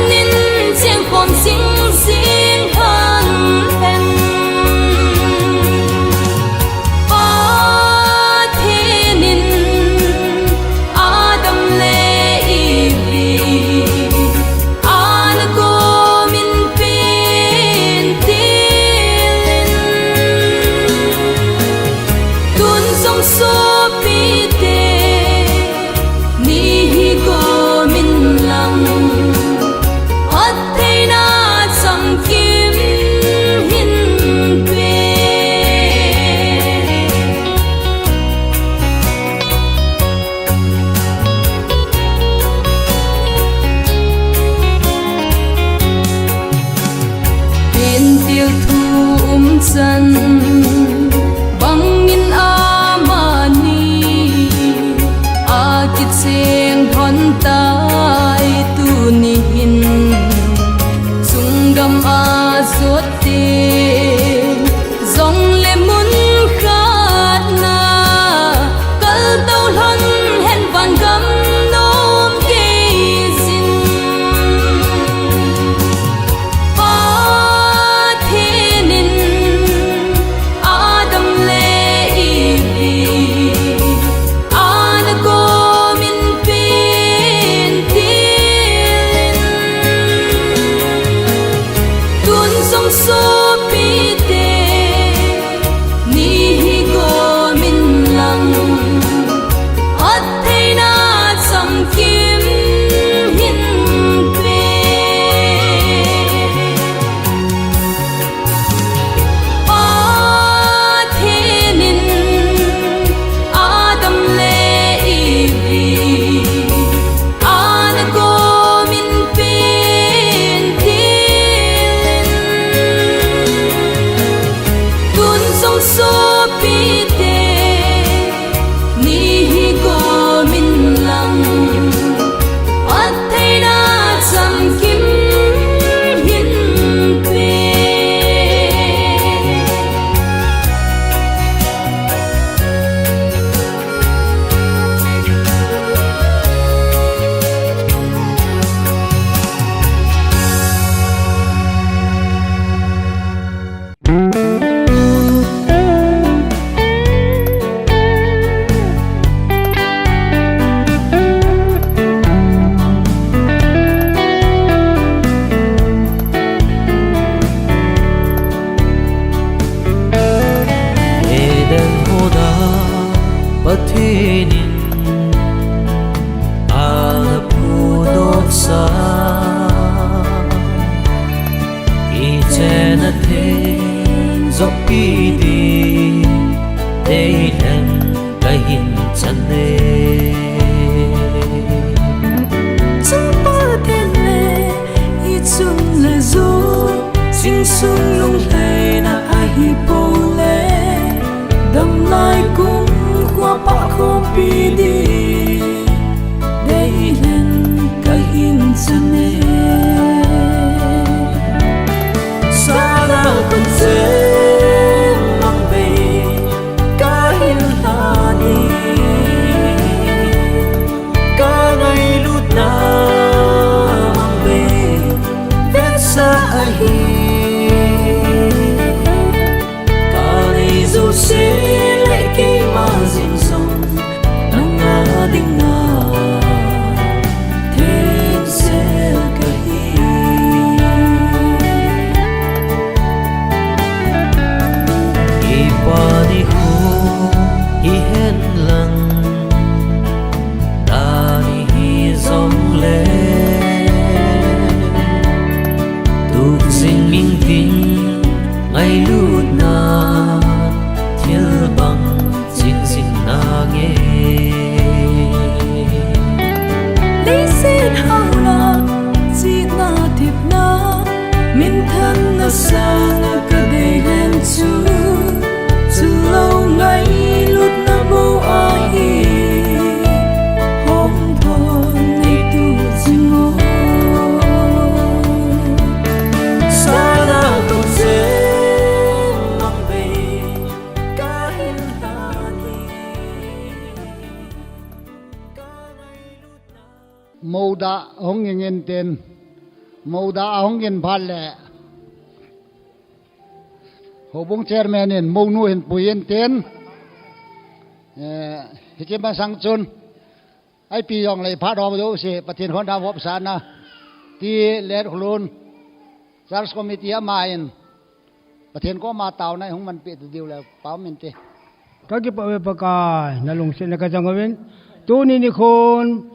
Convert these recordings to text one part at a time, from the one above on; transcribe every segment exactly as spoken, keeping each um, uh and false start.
Nin cheng khom sing sing han hen. Pathen in Adam le Evi ana komin pen tilin, tun jong sopite, ni hi komin lang, phattheina chamkim hin pe. Pen til thu um chan bangin amani akicheng lhon tai, tuni hin chunggam a jot te jong le mun khat na kaltou lhon hen, vangam nom gei jin. Pathen in Adam le Evi ana komin pen tilin, tun jong sopite, ni hi komin lang, phattheina chamkim hin pe. Pathen in Adam le Evi ana komin pen tilin, tun jong sopite, ni hi komin lang, phattheina chamkim hin pe. Eden hon a Pathen in ana phudok sa, ichen a theng joppi ding deilhen kahin chan e. Chapa Pathen le, ichun le jo, jingsung lunglhaina ahi pole, damlai kum khuapa khopi ding deilhen kahin chan e. Sana kun se mang bei kahin lhani, kangailut na mang bei vetsah ahi. Kanei jouse le keima jing jong nanga dinga thengsel kahi. Kipana khu hihen lang, dani hi jongle, tup jing ming ding ngailutna thil bang jing jing nange. Leiset hauna, chihna thepna, minthanna sanga kadei lhen chu, chulou ngailutna bou ahi, hom thon neitu jing o. Sana kun se mang bei kahin lhani. Moda hung ngeng in tin, Mouda ahung in phat le, Houbung chairman in mounu hin pui intin, eh, hiche masang chun, ipi jong lei phat ho jouse, Pathen khonda vop sana, ti let khulun, Church Committee ama in, Pathen koma taona ihung manpeh diu le pao minte. Ka kipah uve Pakai, na lungsetna ka chang uvin. Tuni nikhon,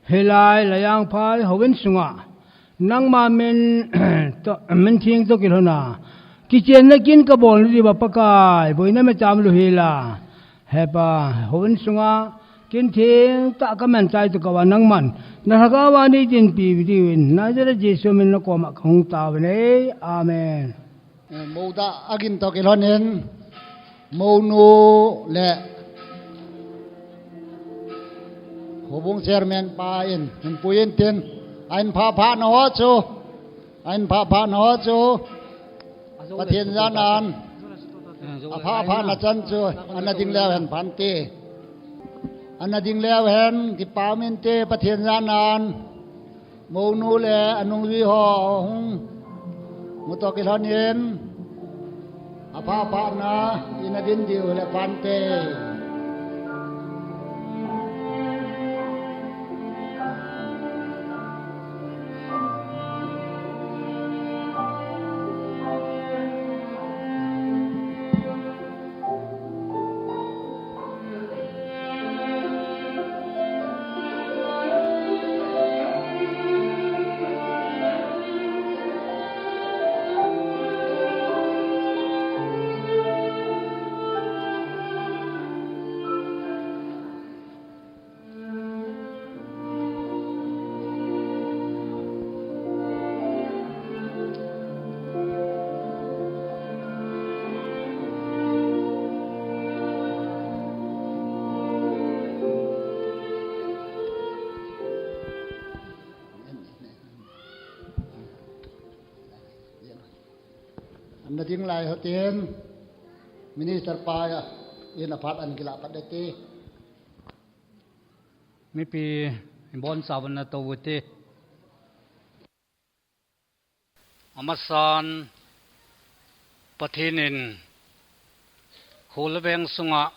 hilai Layangphai houin sunga, nangma min, to, min theng toh kilhona, kichenna kin kabol nadiuva Pakai, boina macham lou hela. Hepa, houin sunga, kin thengtah kaman chai toh kava nangman, na lhagaova neidinpi diuvin, Nazareth Jesu min nakoma kahung taovin ahi. Amen. Eh, mouda agin toh kilhonin, mounu le houbung chairman pa in, hin pui intin, ahin phah phah na ho chu, ahin phah phah na ho chu, Pathen janan, aphah phah na chan chu, ana ding leu hen phante. Ana ding leu hen, kipah minte Pathen janan. Mounu le anungjui ho hung mu toh kilhonin, aphah phah na, ina din diu le phante. Ana ding lai hotin, minister pa in aphat ana kilah phat ding te. Mipi, ibonchauvin natou uvin te. Amasan, Pathen in, kho le veng sunga,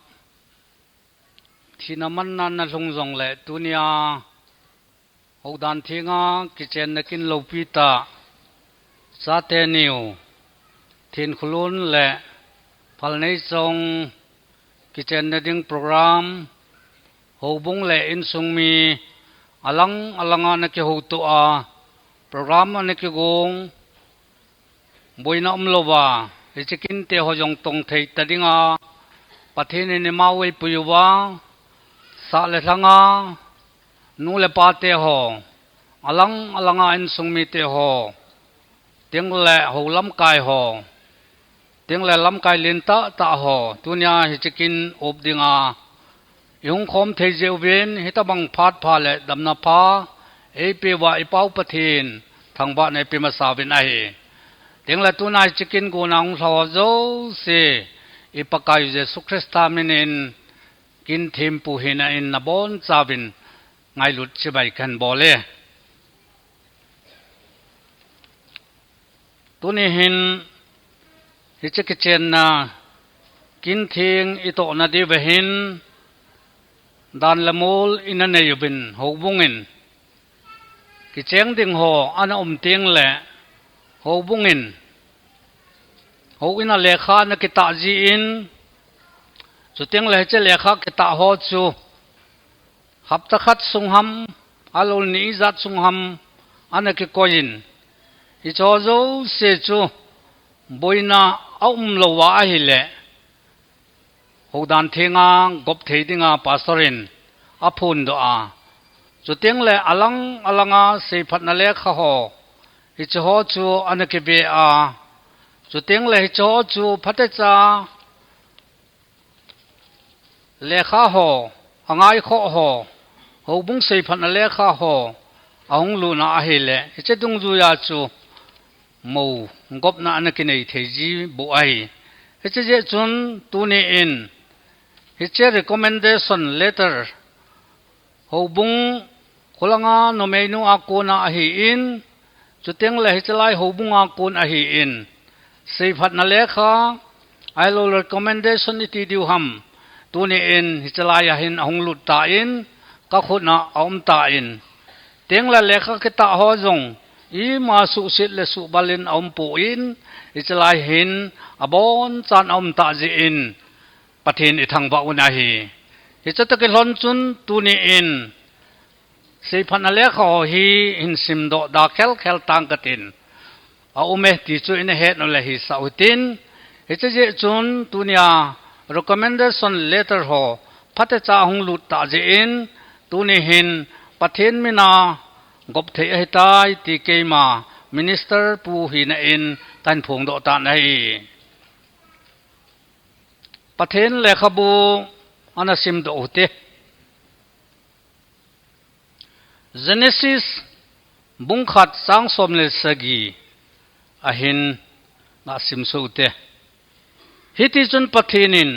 thina manna nalhung jongle, tunia, houdan thenga, kichenna kin loupi tah, chate niu, Thenkhulun le Phalneichong, kichenna ding program, houbung le insung mi alang alanga ana kihoutoh a, program ana kigong, boina umlouva, hiche kinte ho jong tong thei ta dinga, Pathen in ima eipui uva, sah le lhanga, nu le pa te ho, alang alanga insung mite ho, tengle hou lamkai ho, tengle lamkai lentah tah ho, tunia hiche kin up dinga, ihung khom thei jeh uvin, hitobang phat pha le damna pha, eipeuva iPau Pathen, thangvahna ipe masauvin ahi. Tengle tuna hiche kin gona hung lha ho jouse, iPakai Jesu Christa minin, kin thempu hina in nabonchauvin, ngailut chibai kahin bol e. Tuni hin, hiche kichenna, kin theng itohna diuva hin, dan le mol ina nei uvin houbung in, kicheng ding ho ana um tengle, houbung in, houin a lekha ana kitah jin, chutengle hiche lekha kitah ho chu, hapta khat sung ham, alol ni ijat sung ham, ana kikoiyin, hicheho jouse chu, boina aumlouva ahile, houdan thenga gop thei dinga pastor in aphondoh a, chutengle alang alanga seiphatna lekha ho, hicheho chu ana kive a, chutengle hicheho chu phatecha lekha ho, angaikhoh ho, houbung seiphatna lekha ho, ahung lutna ahile, hiche dungjuiya chu, mou, gopna ana kinei thei ji bou ahi. Hiche jeh chun tuni in, hiche recommendation letter, houbung kholanga numeinu a kona ahin, Chuteng le hichelai houbunga kon ahin, seiphatna lekha, ahilou le recommendation iti diu ham, tuni in hichelai a hin ahung lut tan, ka khut a aum tan, teng le lekha kitah ho jong ima suhset le suhbal in aum pon, hichelai hin abonchan aum tah jeh in Pathen ithangvah un ahi. Hiche toh kilhon chun tuni in seiphatna lekha ho hi hin simdoh da khelkhel tang katin, aum e ti chu ina het u le hisah u hitin. Hiche jeh chun tunia recommendation letter ho phatecha ahung lut tah jeh in, tuni hin Pathen mina gop thei ahitai ti keima Minister pu hina in kahin phongdoh tan ahi. Pathen lekhabu ana simdoh u hite. Genesis bung khat chang som le sagi ahin nasim soh u hite. Hiti chun Pathen in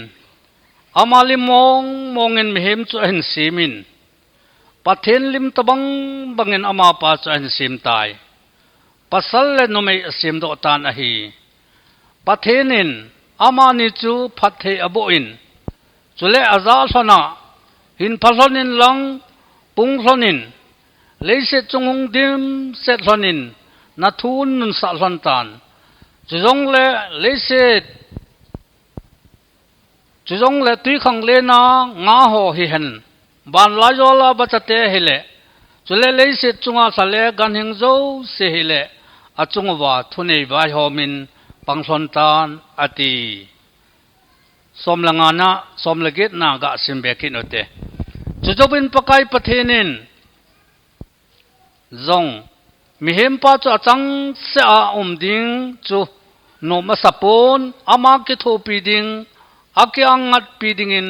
ama lim mong mong in mihem chu ahin semin, Pathen lim tobang bangin amapa chu ahin sem tai. Pasal le numei asemdoh tan ahi. Pathen in amani chu phatthei aboh in, chule ajah lhon a, hin pha lhon in lang, pung lhon in, leiset chung hung dimset lhon in, na thu nunsah lhon tan. Chujongle leiset Chujongle twikhanglen a nga ho hihen, vanlaijol a vachate hile, chule leiset chunga lha le ganhing jouse hile, achung uva thunei vaihom in pang lhon tan, ati. Som le nga na, som le get na gasim be kit u hite. Chujouvin Pakai Pathen in jong, mihempa chu achangseh a um ding chu nom asapon, ama kithopi ding, akiangatpi dingin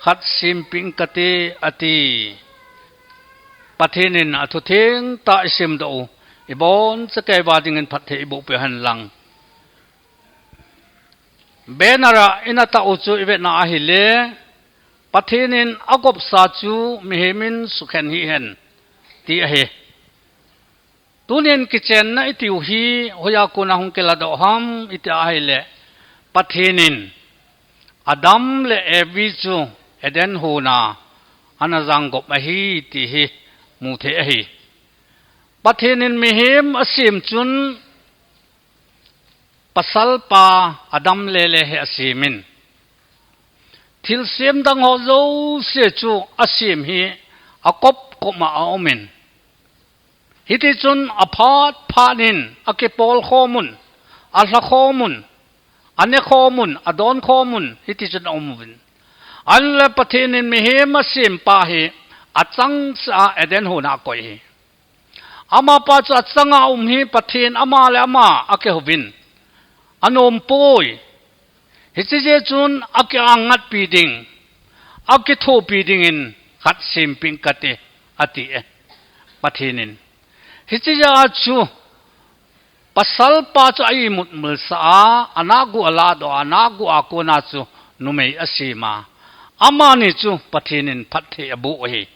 khat sempeh ing kate, ati. Pathen in athu thengtah isimdoh u, ibonchauva dingin phatthei iboh peh hen lang. Banner a ina tah u chu ivet na ahile, Pathen in agopsa chu mihem in sukhen hihen, ti ahi. Tunin kichenna itiu hi, hoiya kona hung kiladoh ham iti ahile, Pathen in Adam le Evi chu Eden hon a ana janggop ahi ti hi mu thei ahi. Pathen in mihem asem chun, pasalpa Adam lele hi asemin, thilsem dang ho jouse chu asem hi akop kop ma aumin, hiti chun aphat phat in akipol khomun, alha khomun, ane khomun, adon khomun, hiti chun aum uvin. Ahinla Pathen in mihem asempa hi achangseh a Eden hon a akoi hi. Amapa chu achanga um hi Pathen ama le ama akihouvin, anom poi. Hiche jeh chun akiangatpi ding, akithopi dingin khat sempeh ing kate, ati e, Pathen in. Hiche jeh a chu pasalpa chu a imut mulsah a, anahgu aladoh a, anahgu a kona chu numei asem a, amani chu Pathen in phatthei aboh ahi.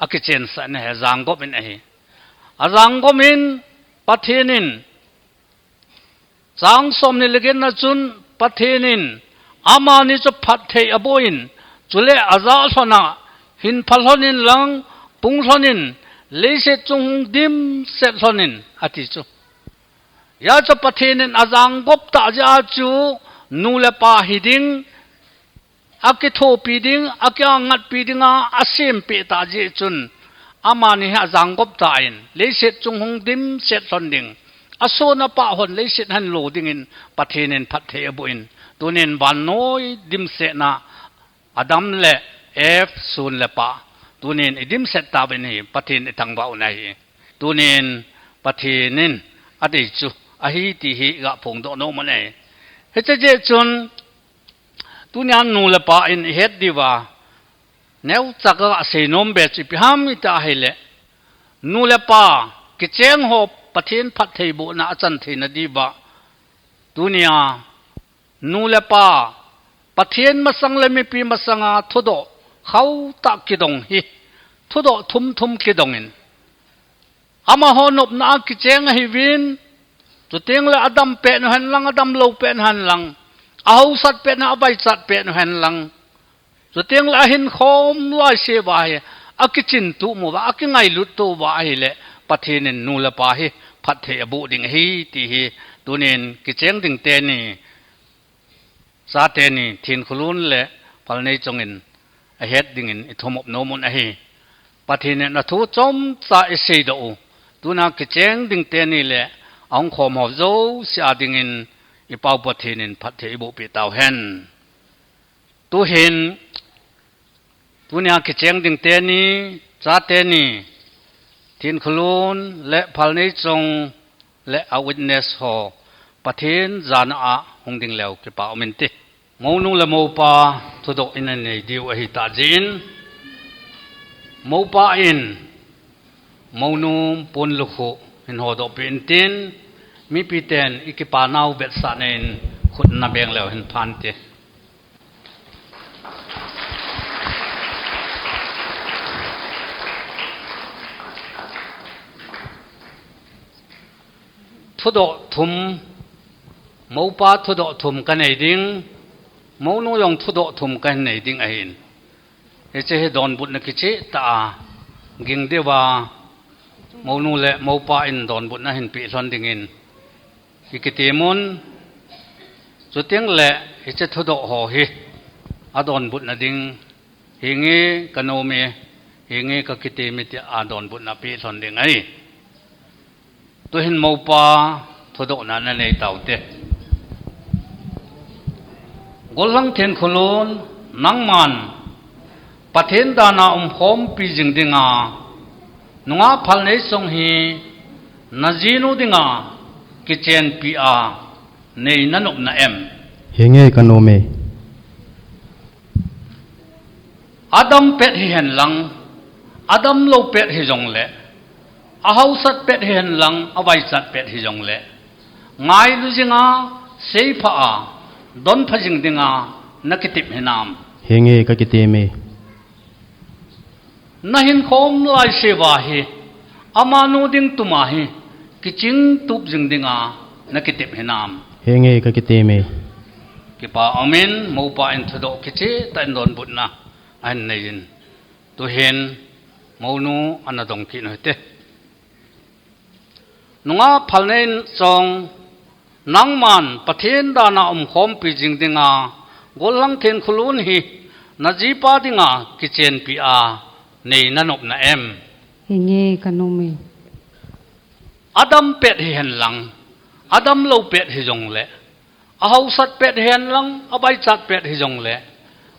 Akichensah na hi ajanggop in ahi. Ajanggop in Pathen in, chang somni le get na chun Pathen in amani chu phatthei aboh in, chule ajah lhon a, hin pha lhon in lang, pung lhon in, leiset chung hung dimset lhon in, ati chu. Hijeh chun Pathen in ajanggop tah jeh a chu nu le pa hiding, akithopi ding, akiangatpi dinga asempeh tah jeh chun, amani hi ajanggop tan, leiset chung hung dimset lhon ding, ason apah hon leiset hin lo dingin Pathen in phatthei aboh in, tunin vannoi dimsetna Adam le Eve, sun le pah, tunin idimset tauvin hi Pathen ithangvah u ahi. Tunin Pathen in adei chu ahi ti hi iga phongdoh nom u ahi. Hiche jeh chun, tunia nu le pa in ihet diuva neocha kasei nom be chu ipi ham iti ahile, nu le pa kicheng ho Pathen phattheibohna achan theina diuva, tunia nu le pa, Pathen masang le mipi masanga thudoh khauhtah kidong hi, thudoh thum thum kidong in, Amaho nopna a kicheng ahiuvin, chuteng le adam pet nu hen lang, adam lou pet nu hen lang, ahaosat pet nu, avaichat pet nu hen lang, chuteng le ahinkhom laise uva hi, akichin tup uva, akingailut tup uva ahile, Pathen in nu le pa hi phatthei aboh ding ahi, ti hi tunin kicheng ding teni, chate ni, Thinkholun le Phalneichong in ahet dingin ithumop nom un ahi. Pathen in athu chomcha iseidoh u, tuna kicheng ding teni le ahung khom ho jouse a dingin i Pau Pathen in phatthei eiboh peh tauhen. Tuhin, tunia kicheng ding teni, chate ni, Thinkholun le Phalneichong le a witness ho, Pathen jana a hung ding leu kipa um inte. Mounu le moupa thudoh in anei diu ahi tah jeh in, moupa in, mounu ponlukhuh hin hodoh peh intin, mipi ten ikipa nau vetsahna in khut nabeng leu hin phante. Thudoh thum, moupa thudoh thum kanei ding, mounu jong thudoh thum kanei ding ahin. Hiche hi donbutna kicheh tah a, ging diuva, mounu le moupa in donbutna hin peh lhon dingin ikitem un, chuteng le hiche thudoh ho hi adonbutna ding, hinge kanom e, hinge kakitem e tia donbutna peh lhon ding ahi. Tuhin moupa thudohna nanei taute. Gollhang Thinkholun, nangman Pathen dana umkhompi jing dinga, nungah Phalneichong hi najinu dinga kichenpi a nei nanopna em? Hinge kanom e. Adam pet hihen lang, adam lou pet hijongle, ahaosat pet hihen lang, avaichat pet hijongle, ngailu jinga, seipha a, donpha jing dinga nakitep hinam? Hinge kakitem e. Nahinkhom laise uva hi, amanu ding tuma hi kiching tup jing dinga nakitep hinam? Hinge kakitem e. Kipa umin, moupa in thudoh kicheh tah in donbutna ahin neiyin, tuhin mounu ana dong kit u hite. Nungah Phalneichong, nangman Pathen dana umkhompi jing dinga, Gollhang Thinkholun hi najipa dinga kichenpi a nei nanopna em? Hinge kanom e. Adam pet hihen lang, adam lou pet hijongle, ahaosat pet hihen lang, avaichat pet hijongle,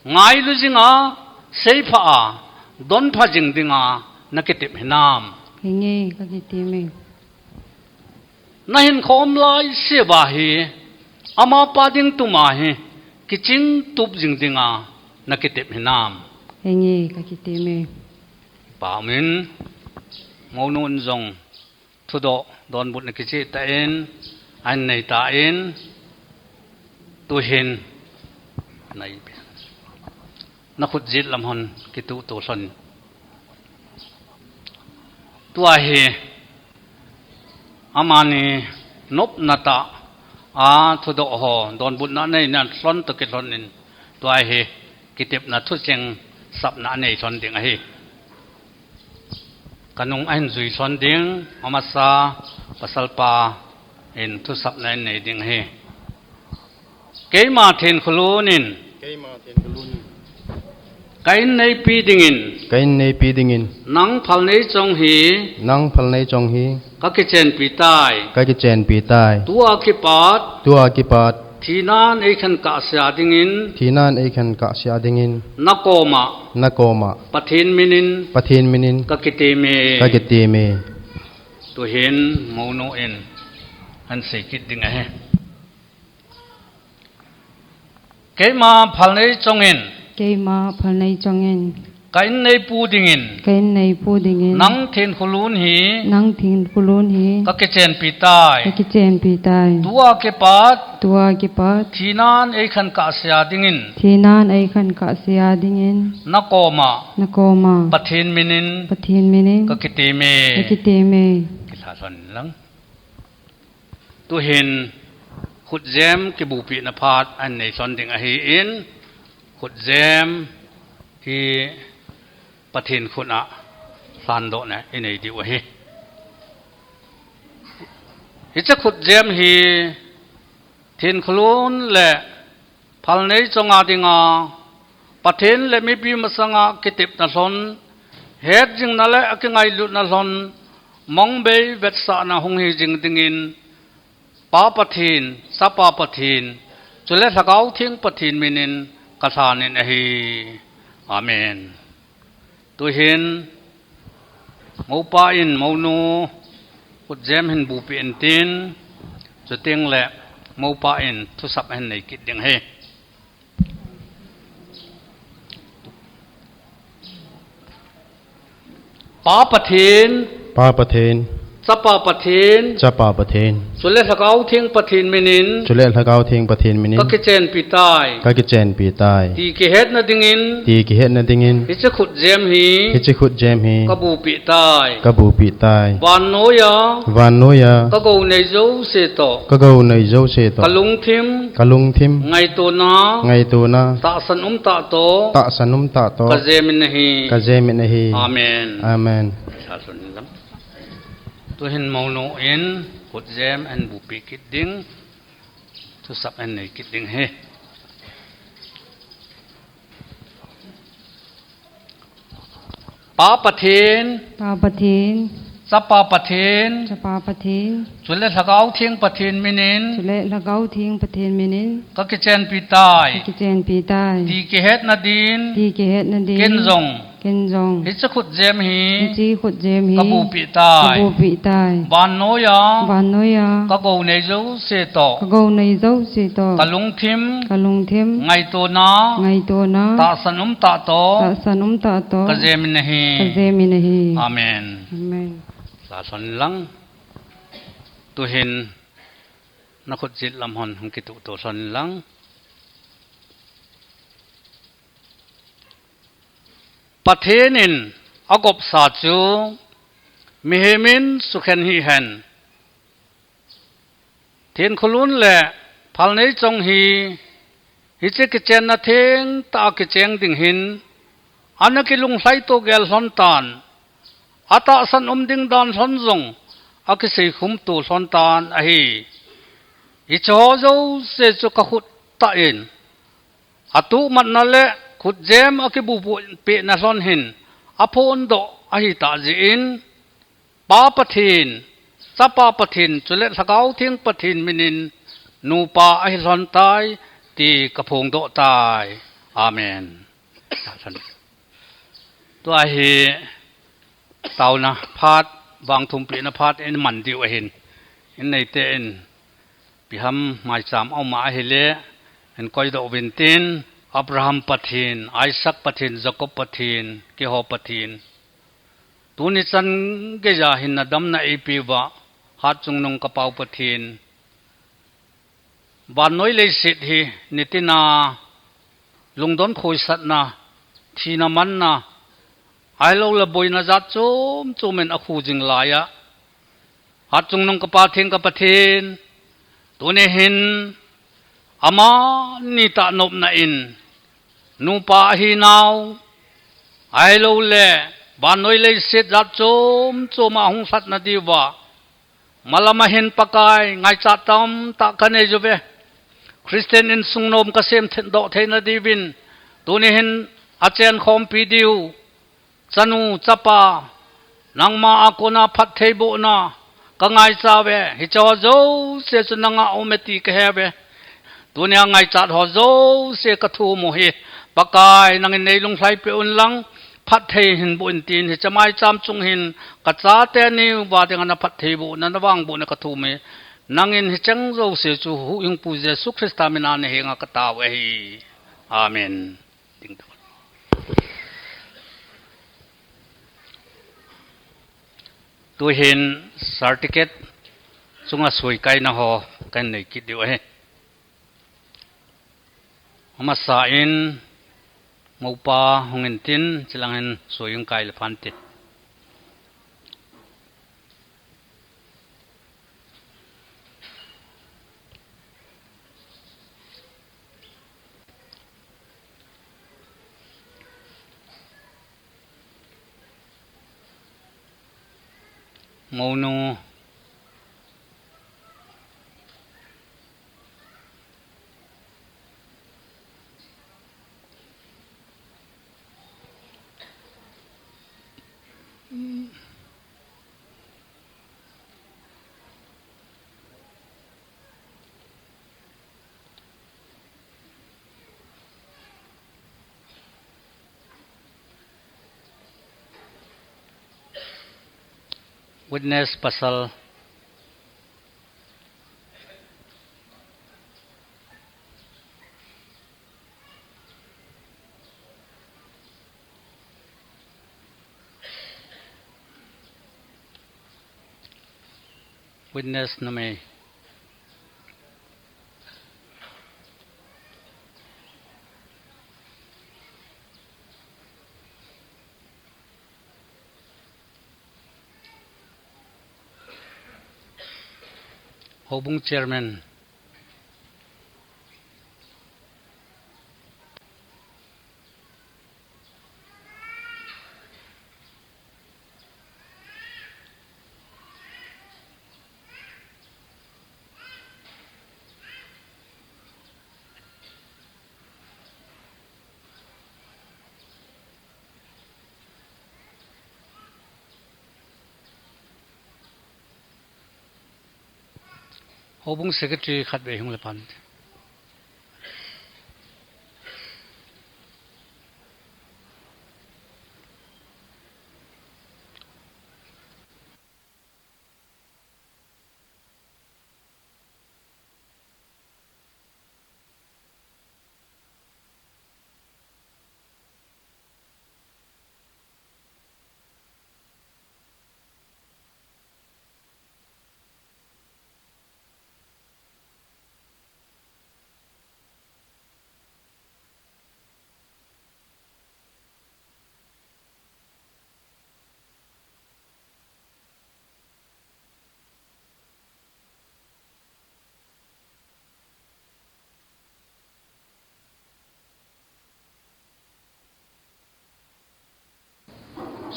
ngailu jinga, seipha a, donpha jing dinga nakitep hinam? Hinge kakitem e. Nahinkhom laise uva hi, amapa ding tuma hi kiching tup jing dinga nakitep hinam? Hinge kakitem e. Kipa umin, mounun jong thudoh donbutna kicheh tah in ahin nei tan, tuhin nai, nakhut jet lam hon kituhto lhon. Tua hi amani nopna tah a thudoh ho donbutna aneina lhon toh kilhon in, tua hi kitepna thucheng sapna anei lhon ding ahi. Kanung ahin jui lhon ding, amasa pasalpa in thusapna anei ding ahi. Keima Thinkholun in, keima Thinkholun in, ka in neipi dingin, ka in neipi dingin, nang Phalneichong hi, nang Phalneichong hi, kakichenpi tai, kakichenpi tai. Tua kipat, tua kipat, thina neikhen kahsea dingin, thina neikhen kahsea dingin, nakoma, nakoma, Pathen minin, Pathen minin, kakitem e, kakitem e. Tuhin mounu in ahin seikit ding ahi. Keima Phalneichong in, keima Phalneichong in, Ka in neipu dingin. Ka in neipu dingin. Nang thinkhulun hi. Nang thinkhulun hi. Ka kichenpi tai. Ka kichenpi tai. Tua kipat. Tua kipat. Thinan eikhen kahsea dingin. Thinan eikhen kahsea dingin. Na koma. Na koma. Pathen minin. Pathen minin. Ka kiteme. Ka kiteme. Kilha lhon lang. Tuhin khutjem kibupina phat ahin nei lhon ding ahin, khutjem hi Pathen khut a lhandohna inei diu ahi. Hiche khutjem hi thinkhulun le phalnei chonga dinga Pathen le mipi masanga kitepna lhon, hetjingna le akingailutna lhon, mongbei vetsahna hung hijing dingin, Pa Pathen, Chapa Pathen, chule Lhagao Theng Pathen minin kalhanin ahi. Amen. Tuhin, moupa in, mounu, khutjem hin bupi intin, chuteng le, moupa in, thusap hin nei kit ding ahi. Pa Pathen. Pa Pathen. Chapa Pathen. Chapa Pathen. Chule Lhagao Theng Pathen minin. Chule Lhagao Theng Pathen minin. Ka kichenpi tai. Ka kichenpi tai. Ti kihetna dingin. Ti kihetna dingin. Hiche khutjem hi. Hiche khutjem hi. Ka bupi tai. Ka bupi tai. Vannoiya. Vannoiya. Ka gou nei jouse toh. Ka gou nei jouse toh. Ka lungthim. Ka lungthim. Ngaitona. Ngaitona. Tahsan um tah toh. Tahsan um tah toh. Ka jemin ahi. Ka jemin ahi. Amen. Amen. Tuhin mounu in khutjem ahin bupi kit ding. Thusap ahin nei kit ding ahi. Pa Pathen. Pa Pathen. Chapa Pathen. Chapa Pathen. Chule Lhagao Theng Pathen minin. Chule Lhagao Theng Pathen minin. Ka kichenpi tai. Ka kichenpi tai. Ti kihetna din. Ti kihetna din. Ken jong. Ken jong. Hiche khutjem hi. Hiche khutjem hi. Ka bupi tai. Ka bupi tai. Vannoiya. Vannoiya. Ka gou nei jouse toh. Ka gou nei jouse toh. Ka lungthim. Ka lungthim. Ngaitona. Ngaitona. Tahsan um tah toh. Tahsan um tah toh. Ka jemin ahi. Ka jemin ahi. Amen. Amen. Sa lhon lang. Tuhin na khut jet lam hon hung kituh to lhon lang. Pathen in agopsa chu mihem in sukhen hih hen. Thenkhulun le Phalneichong hi hiche kichenna thengtah a kicheng ding hin ana kilunglhai to gel lhon tan, atahsan um ding dan lhon jong akiseikhum to lhon tan ahi. Hicheho jouse chu kakhut tah in atuhmatna le khutjem akibupi pehna lhon hin aphondoh ahitah jeh in, Pa Pathen, Chapa Pathen, chule Lhagao Theng Pathen minin nupa ahi lhon tai ti kaphongdoh tai. Amen. Tua hi taona phat, vangthumpehna phat in man diu ahin, in neite in ipi ham maicham aum a ahile, in koidoh uvin tin, Abraham Pathen, Isaac Pathen, Jacob Pathen, keiho Pathen. Tuni chan geija hinna damna eipe uva, Hatchungnung kapau Pathen. Vannoi leiset hi nitina lungdon khoisatna, thina manna, ahilouleh boina jat chom chom in akhu jing laiya, Hatchungnung kapa Theng ka Pathen, tuni hin amani tah nopna in nupa ahinau, ahilouleh vannoi leiset jat chom chom a hung lhatna diuva malam a hin Pakai, ngaichat tamtah kanei uve. Christian insung nom kasem thei, doh theina diuvin, tuni hin achen khompi diu, chanu, chapa, nangma a kona phattheibohna kangaicha uve. Hicheho jouse chu nanga aume ti kahe uve. Tunia ngaichat ho jouse kathum u hi, Pakai, nangin neilunglhai peh un lang, phatthei hin boh in tin, hiche maicham chung hin kachate niuva dinga naphattheibohna, navangbohna kathum e. Nangin hicheng jouse chu huhhingpu Jesu Christa mina nahenga katao ahi. Amen. Ding tao. Tuhin certificate chunga sui kaina ho kan nei kit diu ahi. Amasa in mopa hung in tin, chulangin sui hung kai le phan tin. Mounu. Witness pasal. Witness numei. Houbung chairman. Houbung secretary khat vei hung le phan.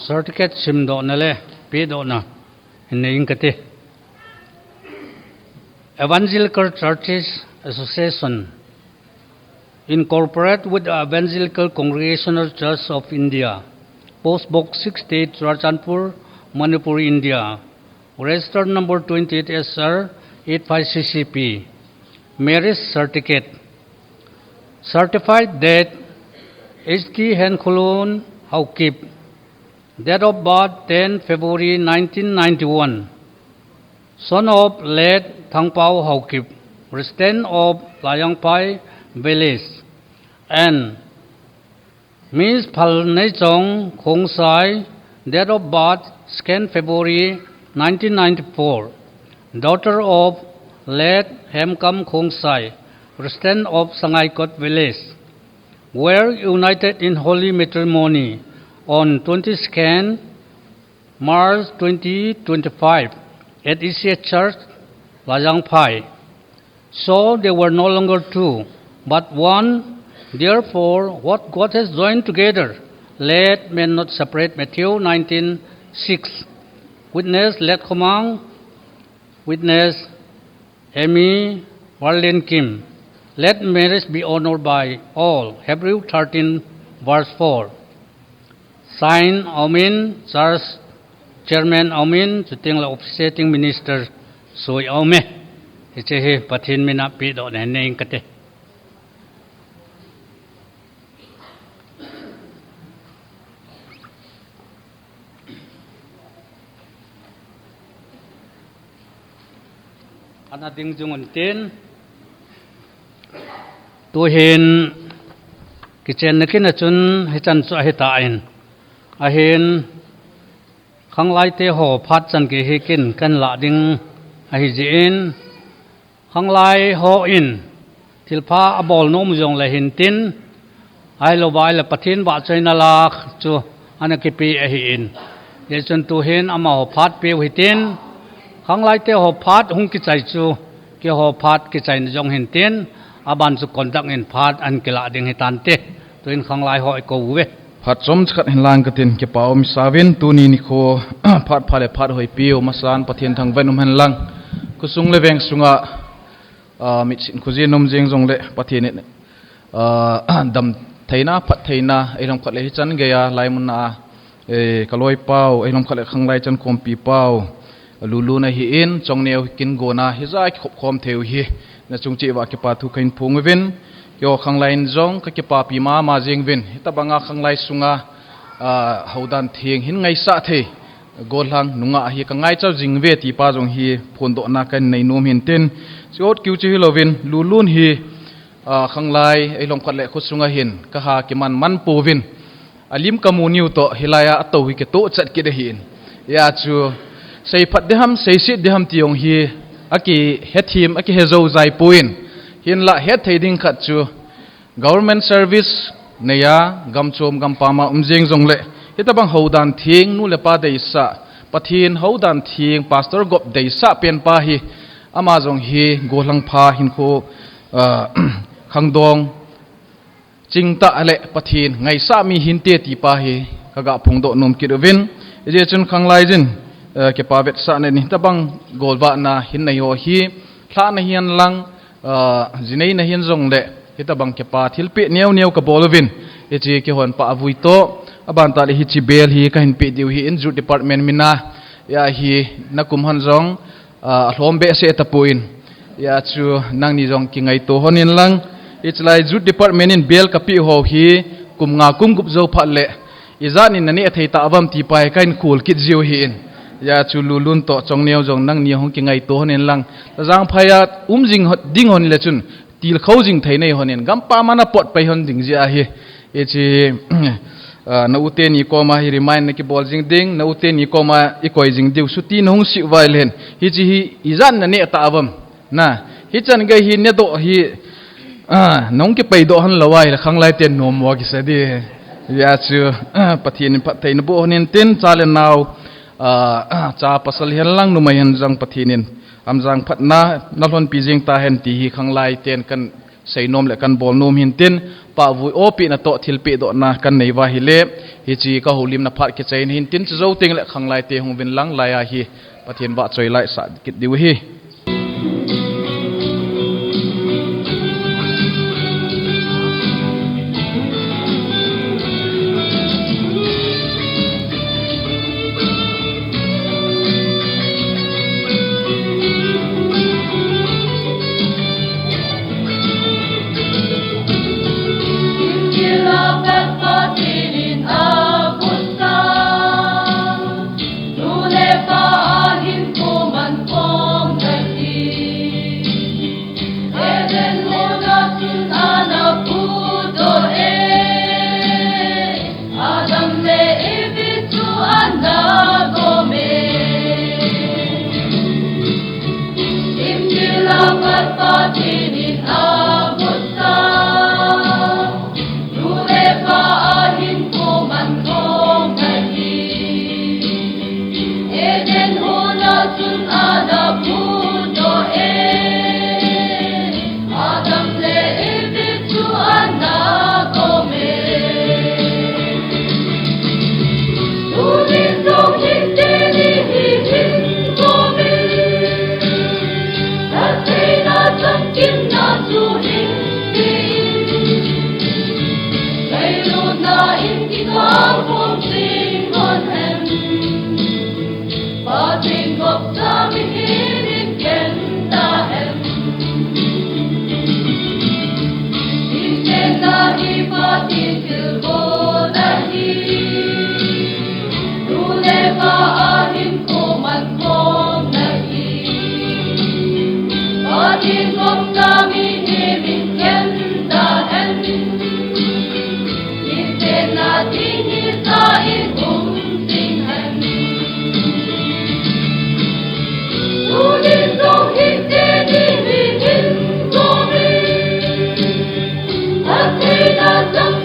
Certificate simdohna le pedohna hin nei ing kate. Evangelical Churches Association, incorporate with the Evangelical Congregational Church of India, Post Box sixty-eight, Churachandpur, Manipur, India. Register number twenty-eight S R eight five C C P. Marriage certificate. Certified date, H K Henkholun Haokip. Date of birth, ten February nineteen ninety-one. Son of late Thangpao Haokip, resident of Lajangphai village, and Miss Phalneichong Khongsai, date of birth, second February nineteen ninety-four, daughter of late Hemkam Khongsai, resident of Sangaikot village, were united in holy matrimony on twenty-second March twenty twenty-five at E C A Church, Lajangphai. So they were no longer two, but one. Therefore, what God has joined together, let man not separate. Matthew nineteen six. Witness, Let Khomang. Witness, Amy Warlin Kim. Let marriage be honored by all. Hebrew thirteen, verse four. Sign, Aomin, Church Chairman Aomin, chuteng le Officiating Minister Sui Aome. Hiche hi Pathen mina pedohna nei ing kate. Ana ding jing un tin. Tuhin kichenna kin a chun hichan chu ahitan. Ahin Khanglaite ho phat chan gei hi kin kan lah ding ahi jeh in, khanglai ho in thilpha abol nom jong le hintin, ahilou vai le Pathen vahchoina la chu ana kipe ahi in, hijeh chun tuhin amaho phat peu hitin, khanglaite ho phat hung kichai chu keiho phat kichaina jong hintin, aban chu conduct in phat ahin kilah ding hitante. Tuin khanglai ho ikou uve. Phat chomcha khat hinlang katin, kipa um isauvin, tuni nikho phat pha le phat hoipeu masan Pathen thangvah in um henlang. Khosung le veng sunga, ah, mitsin khojin um jeng jongle Pathen in, ah, damtheina, phattheina, eilom khat le hichan geiya laimun a, eh, kaloipau, eilom khat le khanglai chankhompi pau Lulun ahin, Chongneo hi kin gonna hija kikhop khom theiu hi nachung cheh uva kipa thu kahin phong uvin, keiho khanglai in jong kakipapi mama jeng uvin, hitobanga khanglai sunga, ah, houdan theng hin ngaisah thei gollhang nungah hi kangaicha jing uve ti pa jong hi phondohna kahin nei nom hintin, chuti keu chu hilouvin, Lulun hi, ah, khanglai eilom khat le khosunga hin kaha kiman man pouvin, alim kamu niu toh hilaiya atou hi kitoh chat kit ahin. Hijeh chun seiphat ding ham, seiset ding ham ti jong hi akihethem, akihejou jai poi. Hinlah hetthei ding khat chu government service neiya gamchom gampama um jeng jongle hitobang houdan theng nu le pa deisah, Pathen houdan theng pastor gop deisah pen pa hi, ama jong hi gollhang pha hinkho, ah, khangdong chingtah le Pathen ngaisah mi hinte ti pa hi kaga phongdoh nom kit uvin. Hijeh chun khanglai jin, eh, kipa vetsahna in hitobang golvahna hin nei ho hi, lhahna hihen lang, ah, jinei na hihen jongle hitobang kipa thilpeh neo neo kabol uvin. Hiche kihon pah avui toh, aban tah le hiche bel hi kahin peh diu ahin, Youth Department mina, hijeh hin nakum hon jong, ah, alhom behseh tapon. Hijeh chun nangni jong kingaito lhon in lang. Hichelai Youth Department in bel kapeh ho hi kum nga kum gup jou phat le ijat in naneh thei tauvam ti pa hi kahin khol kit jiu ahin. Hijeh chun Lulun toh Chongneo jong nangni hung kingaito lhon in lang. Lajangphai a um jing ho-, ding lhon le chun tilkhou jing thei nei lhon in, gampam a napot pai lhon ding jeh ahi. Hiche, ah, na u teni koma hi remind nakibol jing ding, na u teni koma ikoi jing diu, chuti nahung sih uva ahile hin. Hiche hi ijat naneh tauvam. Na, hichan gei hi nedoh hi, ah, nahung kipaidoh lhon lou ahile khanglai ten nom mo kisa ding. Hijeh chun, ah, Pathen in phatthei naboh lhon intin, cha le nao, ah, ah, cha pasal hihen lang numei hihen jong Pathen in amjang phatna nalhonpi jing tahen ti hi khanglai ten kan seinom le kan bol nom hintin, pahvui opina toh thilpeh dohna kan nei uva ahile, hiche kahoulimna phat kichai in hintin, chujou teng le khanglai te hung uvin lang, laiya hi Pathen vahchoi laisah kit diu ahi.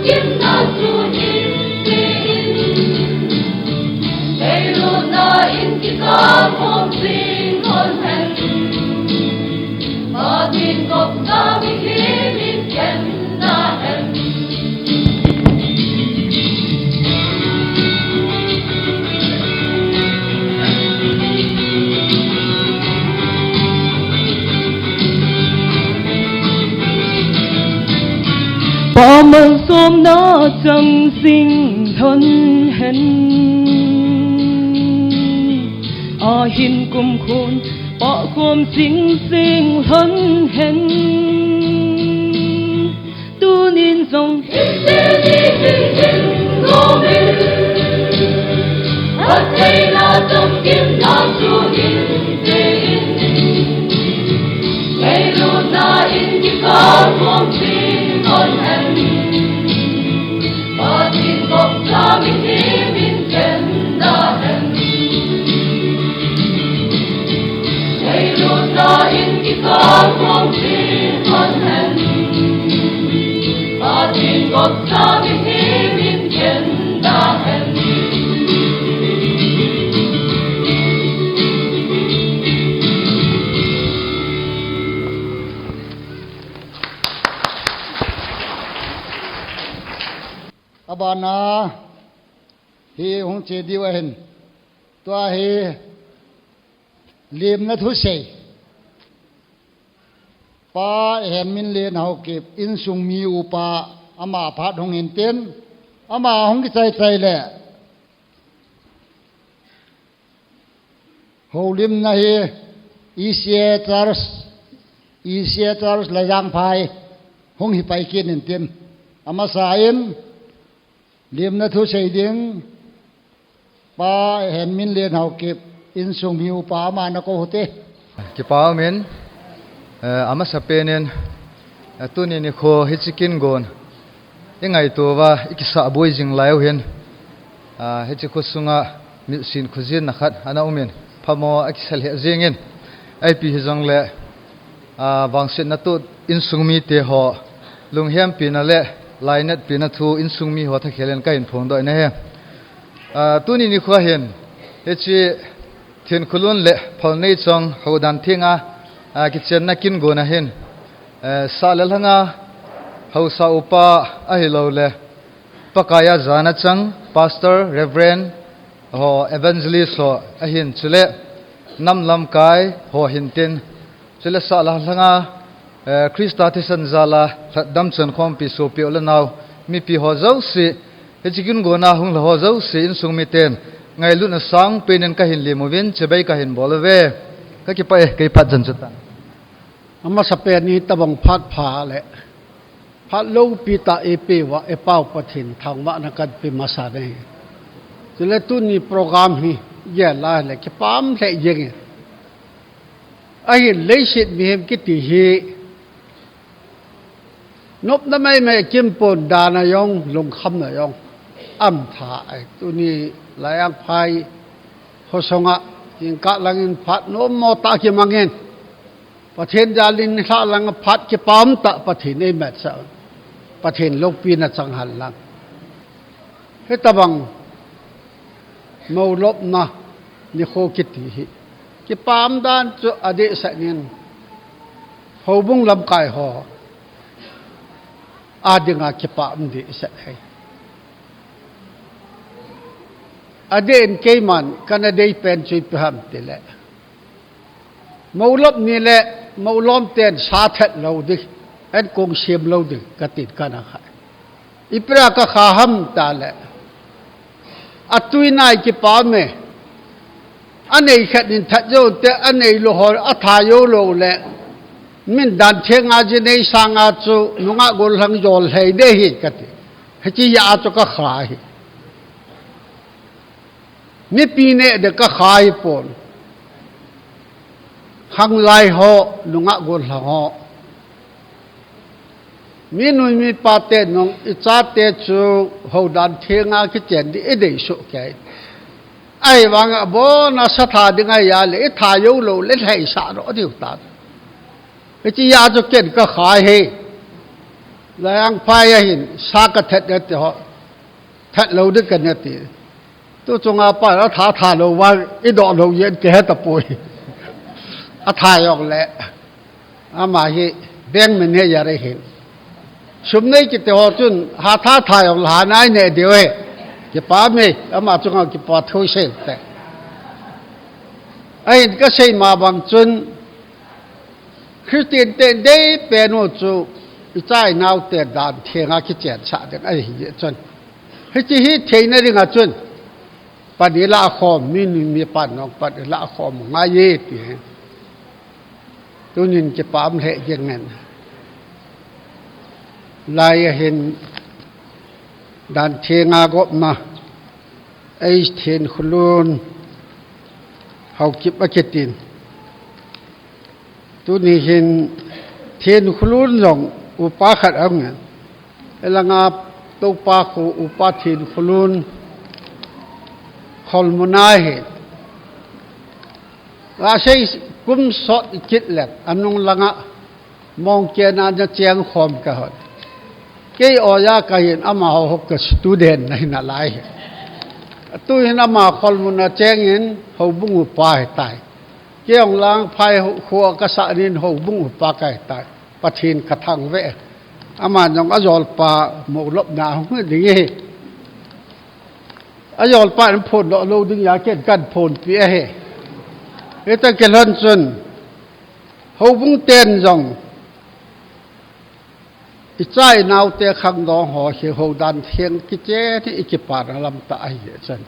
Kimna chu in te in, leilutna in kikal khom sing hon hen. Pathen gopsa mihem in khen ta hen. Pa malsomna chang sing lhon hen. Ahin kumkhun Pa khom sing sing lhon hen. Tunin jong in te ni hin hin gomin, phattheina chomkimna chu in te in, leilutna in kikal khom sing hon hen. Pathen gopsa mihem in khen ta hen. Leilutna in kikal khom sing hon hen. Pathen gopsa mihem in khen ta hen. Abana hi hung che diu ahin. Tua hi lemna thusei. Pa Henminlen Haokip insung mi upa ama phat hung hin tin, ama hung kichai chai le houlimna hi E C A Church, E C A Church Lajangphai hung hi pai kit in tin, amasa in lemna thusei ding Pa Henminlen Haokip insung mi upa ama na kou hite. Kipa umin, eh, amasa penin, eh, tuni nikho hiche kin gon i ngaito uva, i kisah boi jing lai u hin, ah, hiche kho sunga mitsin khojinna khat ana umin, phamo a kisa lheh jingin, ipi hijongle, ah, vangsetna toh insung mite ho lunghempina le lainatpina thu insung mi ho thakhel in kahin phongdoh in ahi. Ah, tuni nikho hin, hiche Thinkhulun le Phalneichong Houdan Thenga, ah, kichenna kin gon ahin, eh, sah le lhanga haosa upa ahilouleh Pakai a jana chang Pastor, Reverend ho, Evangelist ho ahin, chule nam lamkai ho hin tin, chule sah le lhanga, eh, Christa thisan jal a lhatdam chankhompi sopi u le nao, mipi ho jouse, hiche kin gon a hung lha ho jouse, insung miten ngailutna sangpen in kahin lem uvin chibai kahin bol uve. Kakipah e, kei phat chan chu tan. Amasapen in tabang phat pha le phat loupi tah eipeuva, eipau Pathen thangvahna kahin pe masa e. Chule tuni program hi gel a le kipah lheh jeng e. Ahin leiset mihem kiti hi nopna maimai kimpon, dan a jong, lungkhamna jong aum tha e. Tuni Lajangphai khosung a jingkah langin phat nommo tah kimangin, Pathen jalin nilhah langa phat kipah tah Pathen eimetsah, Pathen loupina chang hen lang. Hitabang moulopna nikho kiti hi kipah dan chu adehset in houbung lamkai ho adinga kipah dehset ahi. Adeh in keiman kana deipen chu ipi ham tile, moulop ni le moulom ten sa that lou ding, ankong sem lou ding katin kana kha. Ipi a kakha ham tile, atui nai kipah e. Anei khat in that jou te, anei lou ho athat jou lou le, min dan thenga ji nei sanga chu nungah gollhang jol lheh ding ahi kati. Hiche a chu kakha ahi. Mipi neh ding kakha ahipon, khanglai ho, nungah gollhang ho, minu mipa te nung ichate chu Houdan Thenga kichen ding idei soh kei. Ahivang abon a sa that ding ahi a le, ithat jou lou le lheisah doh diu tan. Hiche a chu ken kakha ahi. Laiang phai ahin, sa ka that e ti ho. That lou ding ka ne ti. Tu chunga pa a tha tha lou va, i doh lou yen ke he ta poi. A tha jong le. Ama hi, bank manager ahin. Sum nei kiti ho chun, ha tha tha jong le ha nai ne diu he. Kipa me, ama chunga kipa thu sei te. Ahin ka sei ma bang chun, Christian te dei pen u chu, i cha i nau te dan thenga kichen sah ding ahi chun. Hichi hi theina dinga chun, pan i la khom, mi ni mi pan nong pan i la khom ngai e ti. Tunin kipam lheh jeng ngen. Lai ahin dan thenga gopna, ei Thenkhulun, Haokip a kitin. Tuni hin Thenkhulun jong upa khat a um ngen. Elanga Topa khu upa Thenkhulun Kholmuna hi. Asei kum sot i kit le, anung langa mong kena na cheng khom ka hon. Kei oja ka hin amaho ho ka student na hin alai hi. Tu hin ama Kholmuna cheng in houbung upa hi tai. Kei ong lang phai ho, ho ka sa nin houbung upa ka hi tai. Pathen ka thang ve. Ama jong a jolpa mo lop na hung ding hi. A jolpa in phon lo lo ding a ken kan phonpi ahi. Hita kilhon chun, houbung ten jong, i cha i nau te khangdong ho hi ho dan theng kichen hi i kipana lam ta ahi chun.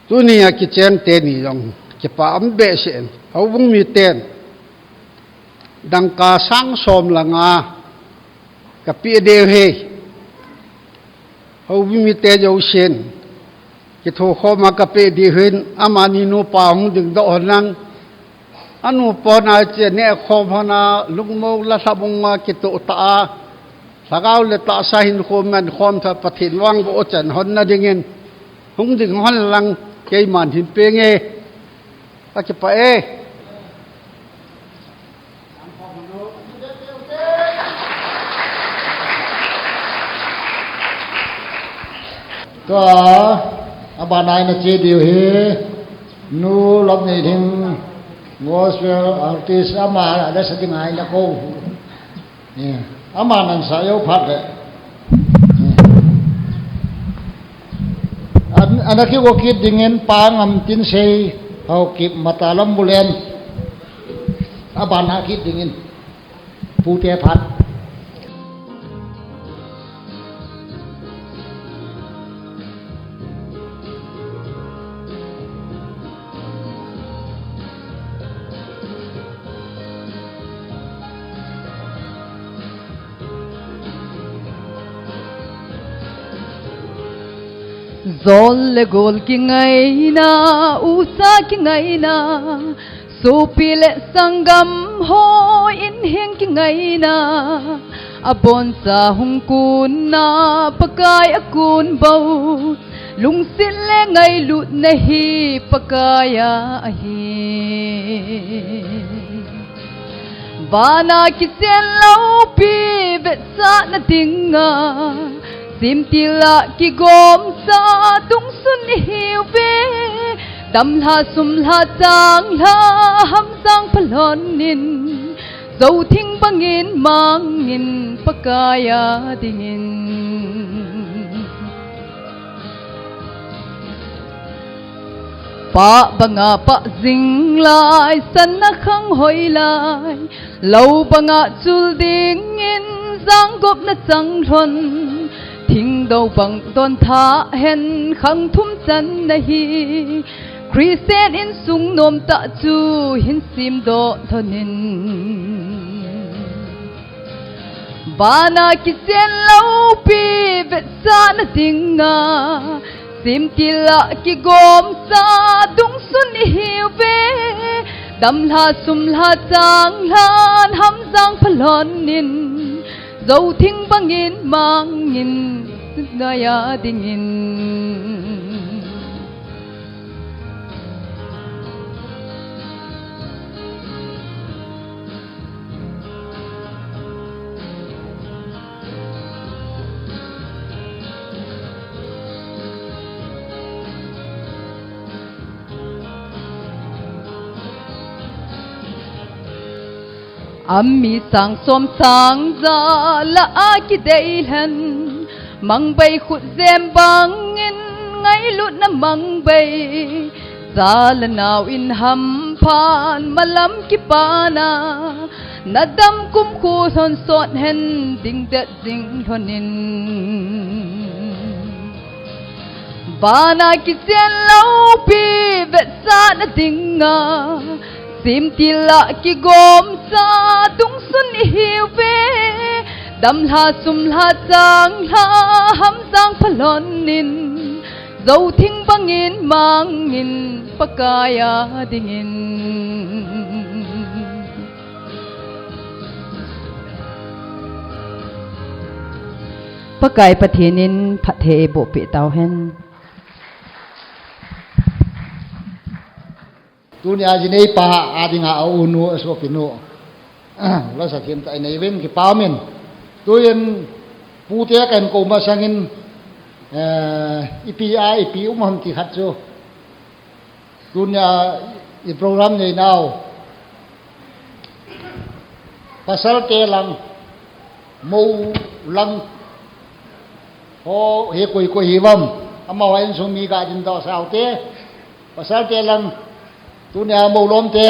Tuni a kicheng teni jong kipa um behseh in, houbung mi ten dangka sang som le nga ka pe diu hi. Houbung mi te jousen kitho khom a ka pe diu hin, amani nupa hung ding doh hon lang. Anu pon a che ne khom hon a, lungmong la lhabung a kitoh ta a, lhagao le tahsa hin khom man khom tha Pathen vang vo chan hon na dingin, hung ding hon lang keiman hin pe nge. Ka kipa e. Tua, abana ina che diu hi, Nu Lopneiding, gospel artist ama, ada sa ding ai na ko. Eh, ama nan sa yo phat le. Eh. An, ana ki wo kit dingin Pa Ngamtinsei, Haokip Matalam Bulen. Abana kit dingin. Pute phat. Jol le gol kingaina, usa kingaina, sopi le sanggam hon heng kingaina, abonsa hung kunna, Pakai a kun bou, lungset le ngailutna hi Pakai a ahi. Vana kichen loupi vetsahna dinga, simtila kigomsa dungsun ihiuve. Damlha sumlha changlha hamjang phalhonin, jothing bangin mangin Pakai a dingin. Pah banga pah jing lai, san na khang hoi lai, lou banga chul dingin janggopna chang lhon, thingdou bang don tha hen khang thum chan na hi, Christian insung nomtah chu hin simdoh lhonin. Vana kichen loupi vetsahna dinga, simtila kigomsa dungsun ihiuve. Damlha sumlha changlhan hamjang phalhonin, jothing bangin mangin Pakai a dingin. Ami sang som sang ja la a kidei lhen, mangbei khut jem bangin ngailutna mangbei. Cha le nau in hamphan malam kipana, na dam kumkhu lhon sot hen dingdet jing lhonin. Vana kichen loupi vetsahna dinga, simtila kigomcha tungsun ihiuve. Damlha sumlha changlha hamjang phalhonin, Zothing bangin mangin Pakai a dingin. Pakai Pathen in phatthei eiboh peh tauhen. Tunia jinei pa a dinga a unu, a sopinu, lasa themtah inei uvin kipa umin. Tuin pute kahin kou masangin, eh, ipi a, ipi um ham ti khat chu. Tunia i program neinau, pasalte lang, mou lang, ho hi koi koi hiuvam, amaho insung mi ga dingdoh saute, pasalte lang, tunia mou lomte,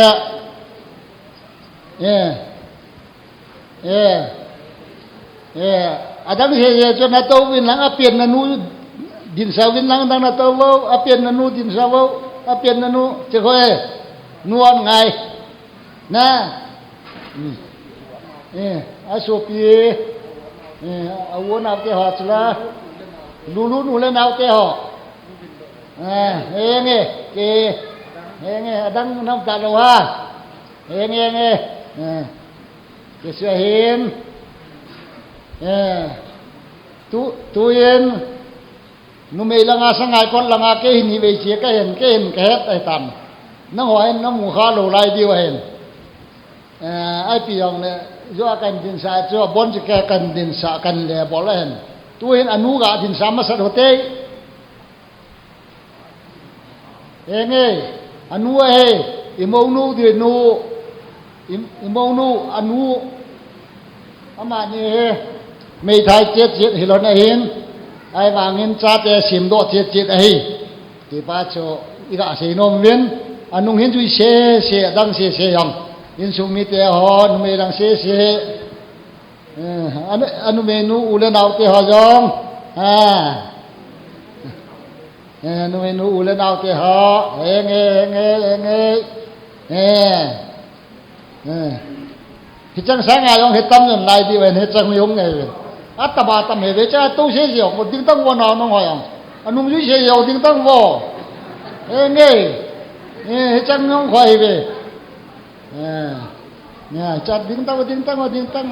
eh, Eh, eh, adang sese chu natou vin lang, apenna nu dinsa vin lang, adang natou vo, apenna nu dinsa vo, apenna nu, che kho e, nu an ngai. Na. Hmm. Eh, asopi, eh, a u naute ho chula. Lulu nu le naute ho. Eh, henge, ke, henge, adang nam ta lou ha. Henge, henge. Eh. Kei sia hin, eh, tu, tuin, numei langa sangai kot langa kei hin hivei chia kahin, kei hin kahet ahitan. Nangho hin namu kha lou lai diu ahin. Eh, ipi jong le, joh a kahin dinsah chu, abon chu kei kahin dinsah, kahin le bol ahin. Tuhin anu ga dinsah masat hite. Henge, anu ahi, imounu dinu, im-, imounu, anu, amani hi, meithai chet chet hilou ahin, ahivangin chate semdoh chet chet ahi. Tipa chu, iga seinom uvin, anung hin jui sese, adang sese jong. Insung mite ho, numei lang sese. Eh, anu, anumeinu u le naute ho jong. Ah. Eh, anumeinu u le naute ho. Henge, henge, henge. Eh. Eh. Hicheng sanga jong hitam jong lai diu ahin, hicheng mi hung nge ve. Atam atam hi ve cha tou sese jong, dingtang vo nao nong ho jong. Anung jui sese jong dingtang vo. Henge. Eh, hicheng jong kho hi ve. Eh, nia, cha dingtang, dingtang, dingtang.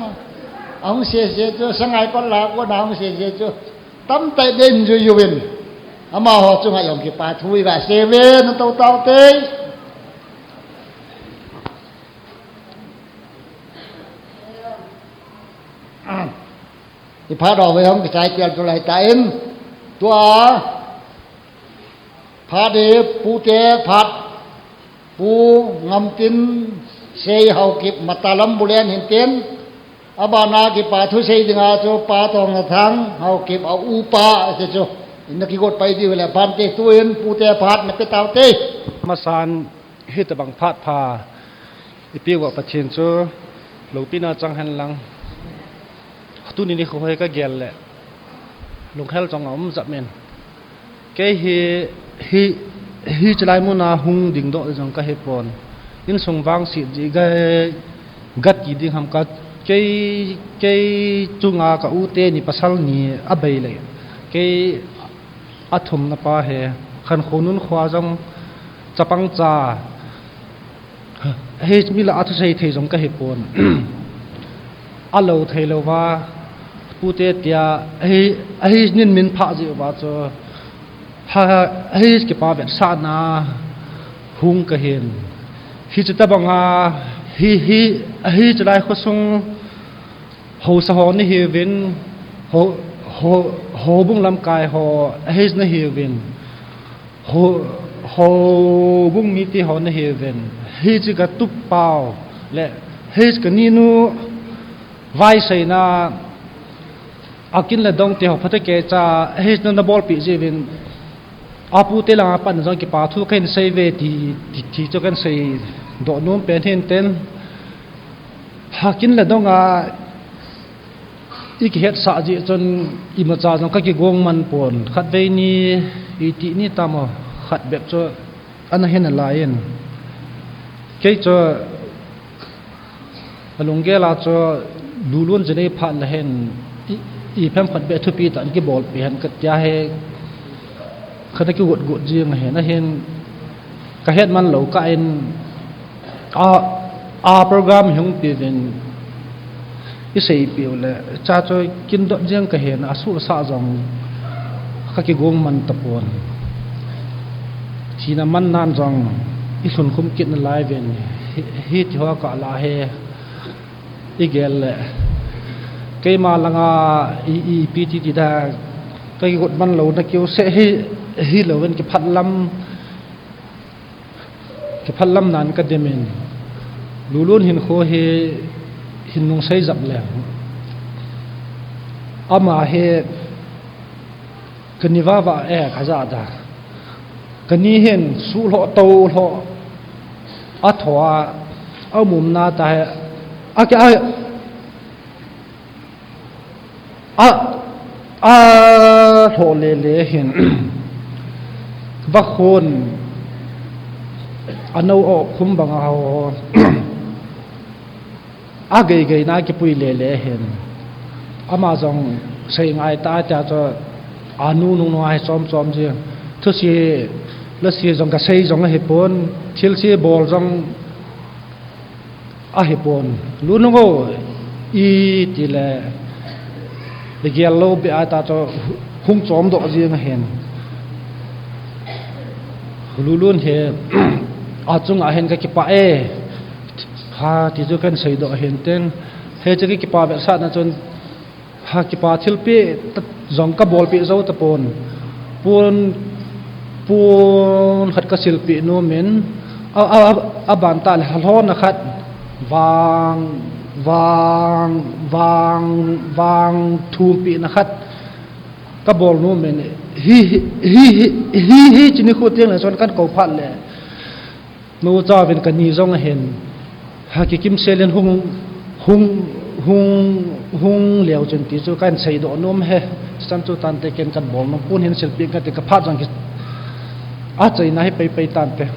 Ahung sese chu, sangai kon la, kon ahung sese chu. Tamtah in jui uvin. Amaho chunga jong kipa thu iga sei uve, natou taute. Iphat ho ve hung kichai tel tulai tan. Tua. Phat hi, pute phat, Pu Ngamtin Sei Haokip Matalam Bulen hintin, abana kipa thusei dinga chu Pa Tongnathang Haokip a upa ati chu. Ina kigot pai diu le pante tuin pute phat na pe taute. Masan hitabang phat pha. Ipi uva Pathen chu loupina chang hen lang. Tuni nikho hi ka gel le lunghel chang a um jep in. Kei hi, hi, hichelai muna hung dingdoh jong ka hipon. Insung vangset ji ga, ga ti ding ham ka, kei, kei chunga ka u teni pasal ni abei le. Kei athumna pa hi, Khankhonun khoa jong chapang cha. Hei mi lah a thusei thei jong ka hipon. Alou thei louva, pute tia, hei, hei nin min pha jiuva chu, ha, hei kipa vetsahna hung ka hin. Hiche tabanga, hi, hi, hichelai khosung, Haosa ho nahiuvin, ho, ho, houbung lamkai ho, ahi nahiuvin, ho, houbung mite ho nahiuvin, hiche ka tup pau le Hei, kaninu vaiseina, akin le dong te ho phatecha, hei, nana bolpi jiuvin, apu te langa pat jong kipa thu kahin seiuve ti, ti, ti chu kahin seidoh nom pen hin ten. Akin le donga, i kihetsah jeh chun imacha jong kakigong man pon. Khatvei ni, iti ni tamo, khat bep chu ana hin alai in. Kei chu alunggel a chu Lulun jinei phat le hin i, iphem khat bep thupi tah in kibolpi hen katia hi. Khat a kigot got jing ahin, ahin kahet man lou kah in a, a program hung piuvin i seipiu le, cha chu kindot jing kahin, asuhsah jong kakigong man tapon. Thina man nan jong i lhunkhum kit nalai uvin, hi, hiti ho kah la hi i gel le. Keima langa i, ipi ti ti da, kakigot man louna kiu se hi, hilouvin kiphat lam, kiphat lam nan kademin. Lulun hinkho hi hin nung seijap le. Ama hi kani vava e kaja da. Kani hin sulhoh tolhoh. Athoa, aumna ta hi. A ki a A, alhoh lele hin. Vakhon. Ano o khum banga ho. Agei gei na kipui lele hin. Ama jong sei ngai ta ta chu anu nung nung ahi chom chom ji. Thusi, lasi jong kasei jong ahipon. Thilse bol jong ahipon. Lulun o, iti le, i gel lou beh a ta chu hung chomdoh jing ahin. Lulun hi, achunga hin kakipah e. Ha, ti chu kahin seidoh ahin ten. Hiche kakipa vetsahna chun, Ha, kipa thilpeh ta jong kabolpeh jou tapon. Pon, pon khat kasilpeh nomin. A, a, a, aban tah le halhona khat. Vang, vang, vang, vang, thumpehna khat. Kabol nomin. Hi, hi, hi, hi, hi, hi, chini khu tiang le chun kakou phat le. Nu chauvin kani jong ahin. Ha, kikim selin hung, hung, hung, hung leu chun ti chu kahin seidoh nom e. Chan chu tante ken kabol nom pon hin silpeh kati kaphat jong ki. Achaina hi pei pei tante.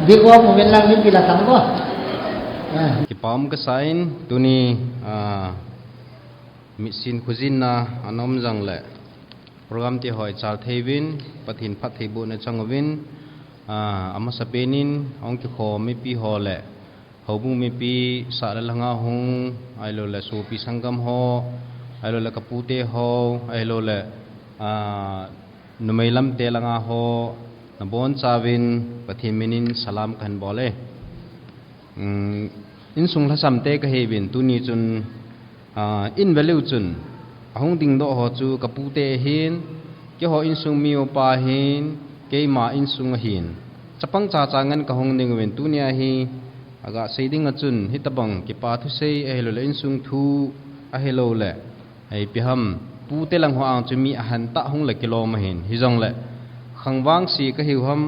Big up, Mumin lang ni pila tang ko. Ah. Kipah um kasan, tuni, ah, mitsin khojinna ana um jongle. Program te ho ichal thei uvin, Pathen phattheibohna chang uvin, ah, amasapen in, ahung kikhom mipi ho le, Houbung mipi sah le lhanga hung, ahilou le sopi sanggam ho, ahilou le kapute ho, ahilou le, ah, numei lamte langa ho, nabonchauvin Pathen minin salam kahin bol e. Um, insung lhasam te kahiuvin tuni chun, ah, in value chun, ahung dingdoh ho chu kapute ahin, keiho insung mi upa ahin, keima insung ahin. Chapang chacha ngen kahung ding uvin tunia hi, Aga sei ding a chun, hitabang kipa thusei ahilou le insung thu ahilou le. Ipi ham, pute lang ho ang chu mi ahan tah hung le kilom ahin. Hijongle, khangvang si kahiu ham,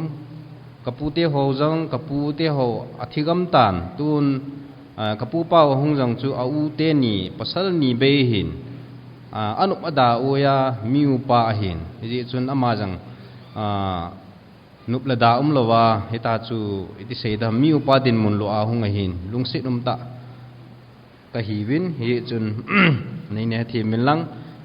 kapute ho jong, kapute ho athi gam tan, tun, ah, kapupa ho hung jong chu a u teni, pasal ni bei ahin. Ah, anop ada u a, mi upa ahin. Hijeh chun ama jong, ah, Nop le da umlouva, hita chu iti sei dam, mi upa dinmun lou a hung ahin, lungset umtah kahiuvin, hijeh chun, nei neh them in lang,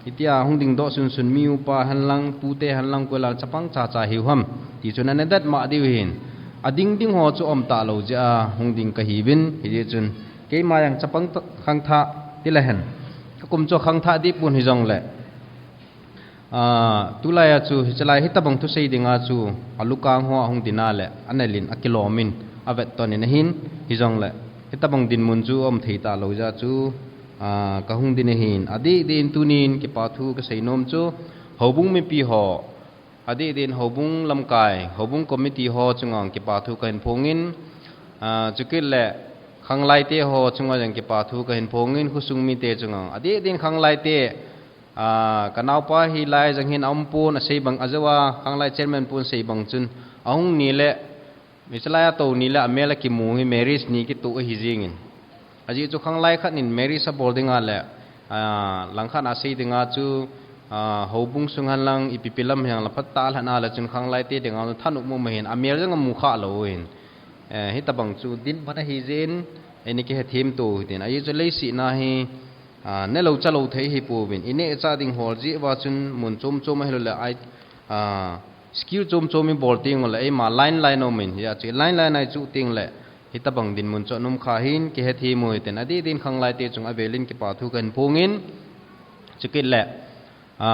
hitia hung dingdoh sunsun mi upa hen lang, pute hen lang, koi lang chapang chacha hiu ham, ti chun ana det mah diu ahin, ading ding ho chu umtah lou jeh a hung ding kahiuvin, hijeh chun, keima jong chapang ta, khangthah, ti le hen, kakum chu khangthah deh pon hijongle, Ah, tulai a chu, hichelai hitabang thusei dinga chu, alukang ho ahung dinga le, anelin akilom in, avet tonin ahin, hijongle hitabang dinmun chu aum thei talou jeh chu, a, kahung din ahin. Adeh deh in tunin kipa thu kasei nom chu, houbung mipi ho, adeh deh in houbung lamkai, houbung committee ho chunga kipa thu kahin phongin, a, chukit le khanglai te ho chunga jong kipa thu kahin phongin, khosung mite chunga. Adeh deh in khanglai te, a, kanaopa hilai jong hin aumpon, asei bang ajeh a, khanglai chairman pun sei bang chun, ahung ni le, mi chalai a tou ni le amel akimu hi marriage ni kitoh ahi jingin. Ajeh chu khanglai khat in marriage abol dinga le, a, langkhat a sei dinga chu, a, houbung sung hen lang ipi pi lam hijongle phatah a lhana le chun khanglai te dinga thanop mama hin amel jong amu khalou hin. Eh, hitabang chu dinmun ahi jeh in, eini kihethem to hitin. Ajeh chu leiset a hi, a, nelou chalou thei hi pouvin. Ineh chah ding hol jeh uva chun mun chom chom ahilou le ai, a, skill chom chom ibol teng ule eima line line aumin. Hijeh chu line line a ichuh teng le hitabang dinmun chu anom kha hin kihethem u hitin. Adeh deh in khanglai te chunga avelin kipa thu kahin phongin. Chukit le, a,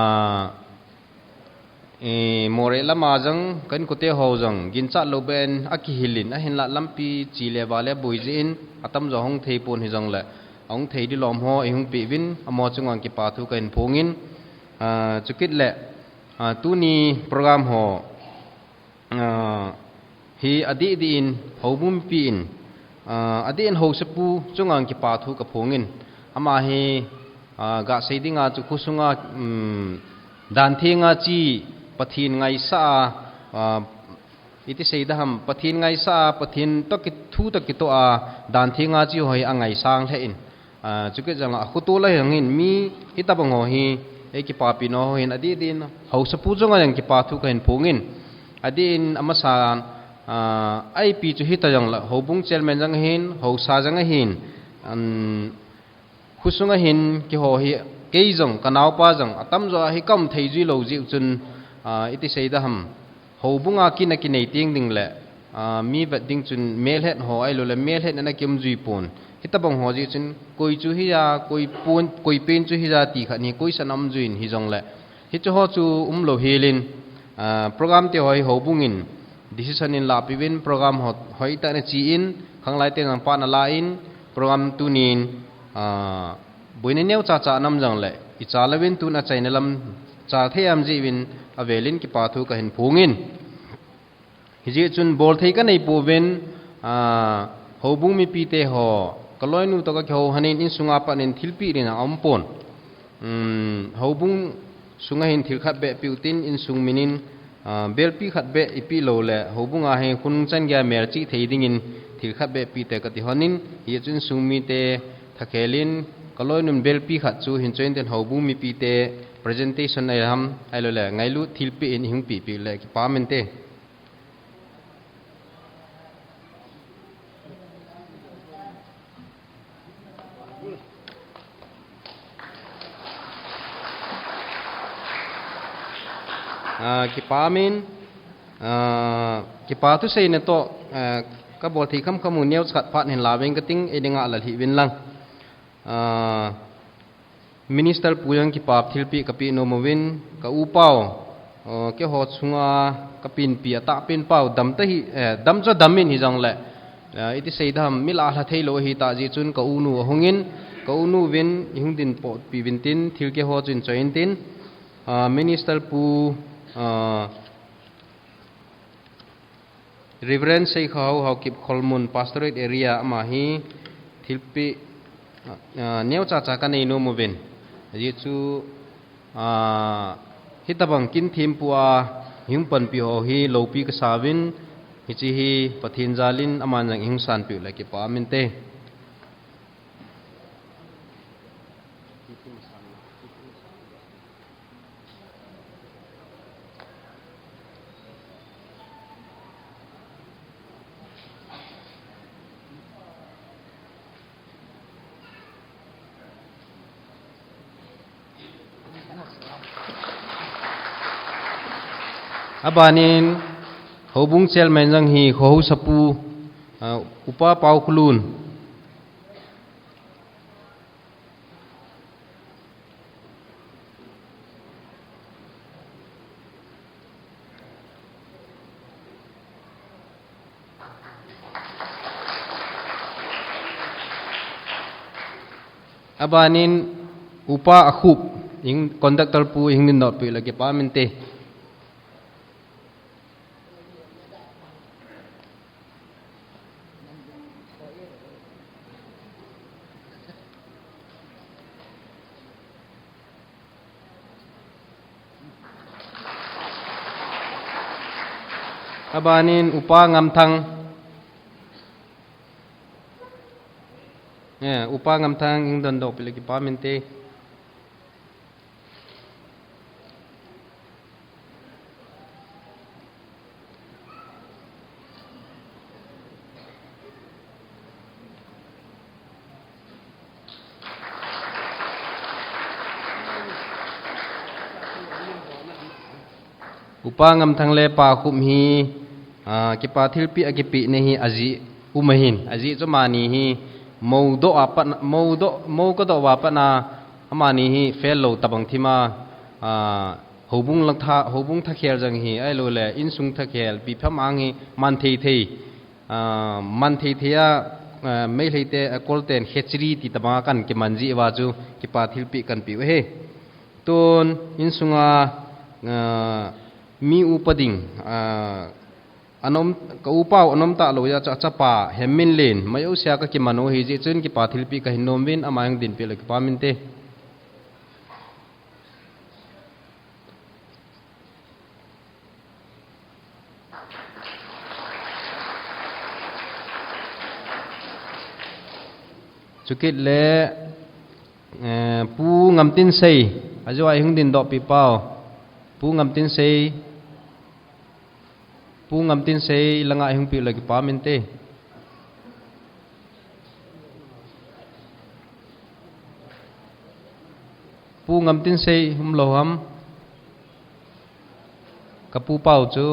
E, Moreh lama jong, ka inkote ho jong, ginchat lou beh in akihilin, ahinlah lampi chi le va le boi jeh in, atamjo hung thei pon hijongle, ahung thei dilom ho, eihung peh uvin, amaho chunga kipa thu kahin phongin, a, chukit le, a, tuni program ho, a, hi adeh deh in houbung mipi in, a, adeh in haosapu chunga kipa thu kaphongin, ama hi, a, gasei dinga chu khosunga, um, dan thenga chi Pathen ngaisah a, a, iti sei ding ham, Pathen ngaisah a, Pathen toh ki, thu toh kitoh a, dan thenga chi ho hi angaisang lheh in. A, chukit jongle, akhoto lah jong hin mi hitabang ho hi, eikipapi nau ho hin adeh deh in, haosapu chunga jong kipa thu kahin phongin. Adeh in amasa, a, ipi chu hita jongle, houbung chairman jong ahin, haosa jong ahin, um, khosunga hin keiho hi, kei jong, kanaopa jong, atamjo a hi kaum thei jui lou jeh u chun, a, iti sei ding ham. Houbunga kin akinei teng ding le, a, mi vet ding chun melhet ho ahilou le, melhet in ana kium jui pon. Hitabang ho jeh chun, koi chu hija, koi pon, koi pen chu hija ti khat hi koisan aum jui in hijongle. Hiche ho chu umlou helin, a, program te ho hi houbung in decision in lahpeh uvin program ho, hoitah in achen, khanglai te jong pan ala in, program tunin, a, boina neocha cha anam jongle, icha louvin tun achaina lam cha thei am jeh uvin avelin kipa thu kahin phongin. Hijeh chun bol thei kanei pouvin, a, houbung mipi te ho, kaloinu toh kakihou lhonin insunga pat in thilpeh ding aum pon. Um, houbung sunga hin thil khat beh peh utin insung min in, a, belpi khat beh ipeh lou le, houbunga hin khonung chan geiya melchih thei dingin thil khat beh peh te kati lhonin, hijeh chun insung mite thakhel in, kaloinun belpi khat chu hin choi intin houbung mipi te presentation ahilou ham, ahilou le, ngailut thilpeh in ihung peh peh le, kipa um inte. Ah, kipa um in, ah, kipa thu seina toh, ah, kabol thei khamkham u news khat phat hin la veng kating, eidinga la lhih uvin lang. Ah, Minister pu jong kipa thilpeh kapeh nom uvin, ka u pau, o, keiho chunga kapinpi atahpen pau, dam tahih, eh, dam chu dam in hijongle, eh, iti sei ding ham, mi lah lha thei lou ahitah jeh chun ka u nu ahung in, ka u nu uvin, ihung ding potpeh uvin tin, thil keiho chun choi intin, ah, Minister pu, ah, Reverend Seikha Hau Haokip Kholmun Pastorate Area ama hi thilpeh, ah, neocha cha kanei nom uvin. Ajeh chu, ah, hitabang kin thempu a ihung panpi ho hi loupi kasa uvin, hiche hi Pathen jal in aman jong ihung sanpeh u le kipa um inte. Abanin, houbung chairman jong hi kho haosapu, ah, Upa Paokholun. Abanin upa Akhup, ing conductor pu ing din dot pi lagi pa minte. Abanin upa Ngamthang. Eh, upa Ngamthang ing don dot pi lagi pa minte. Upa Ngamthang le pa Khup hi, ah, kipa thilpeh a kipeh ni hi ajeh um ahin, ajeh chu amani hi mou doh a pat, mou doh, mou kadoh a pat na amani hi fail lou tabang thim a, ah, houbung lang tha, houbung thakhel jong hi, ahilouleh insung thakhel, pi pham ang hi man thei thei, ah, man thei thei a, ah, Meitei te, ah, Kol ten khechiri ti tabang a kan kiman jeh uva chu kipa thilpeh kan peh u ahi. Tun insunga, ah, mi upa ding, ah, anom, ka upa u anom talou jeh chu achapa Hemminlen, mai u sia ka kiman u ahi jeh chun kipa thilpeh kahin nom uvin, ama jong dinpeh le kipa minte. Chukit le, eh, Pu Ngamtinsei, ajeh a ihung din doh pi pau. Pu Ngamtinsei, Pu Ngamtinsei langa ihung peh le kipa minte. Pu Ngamtinsei umlou ham. Ka pu pau chu.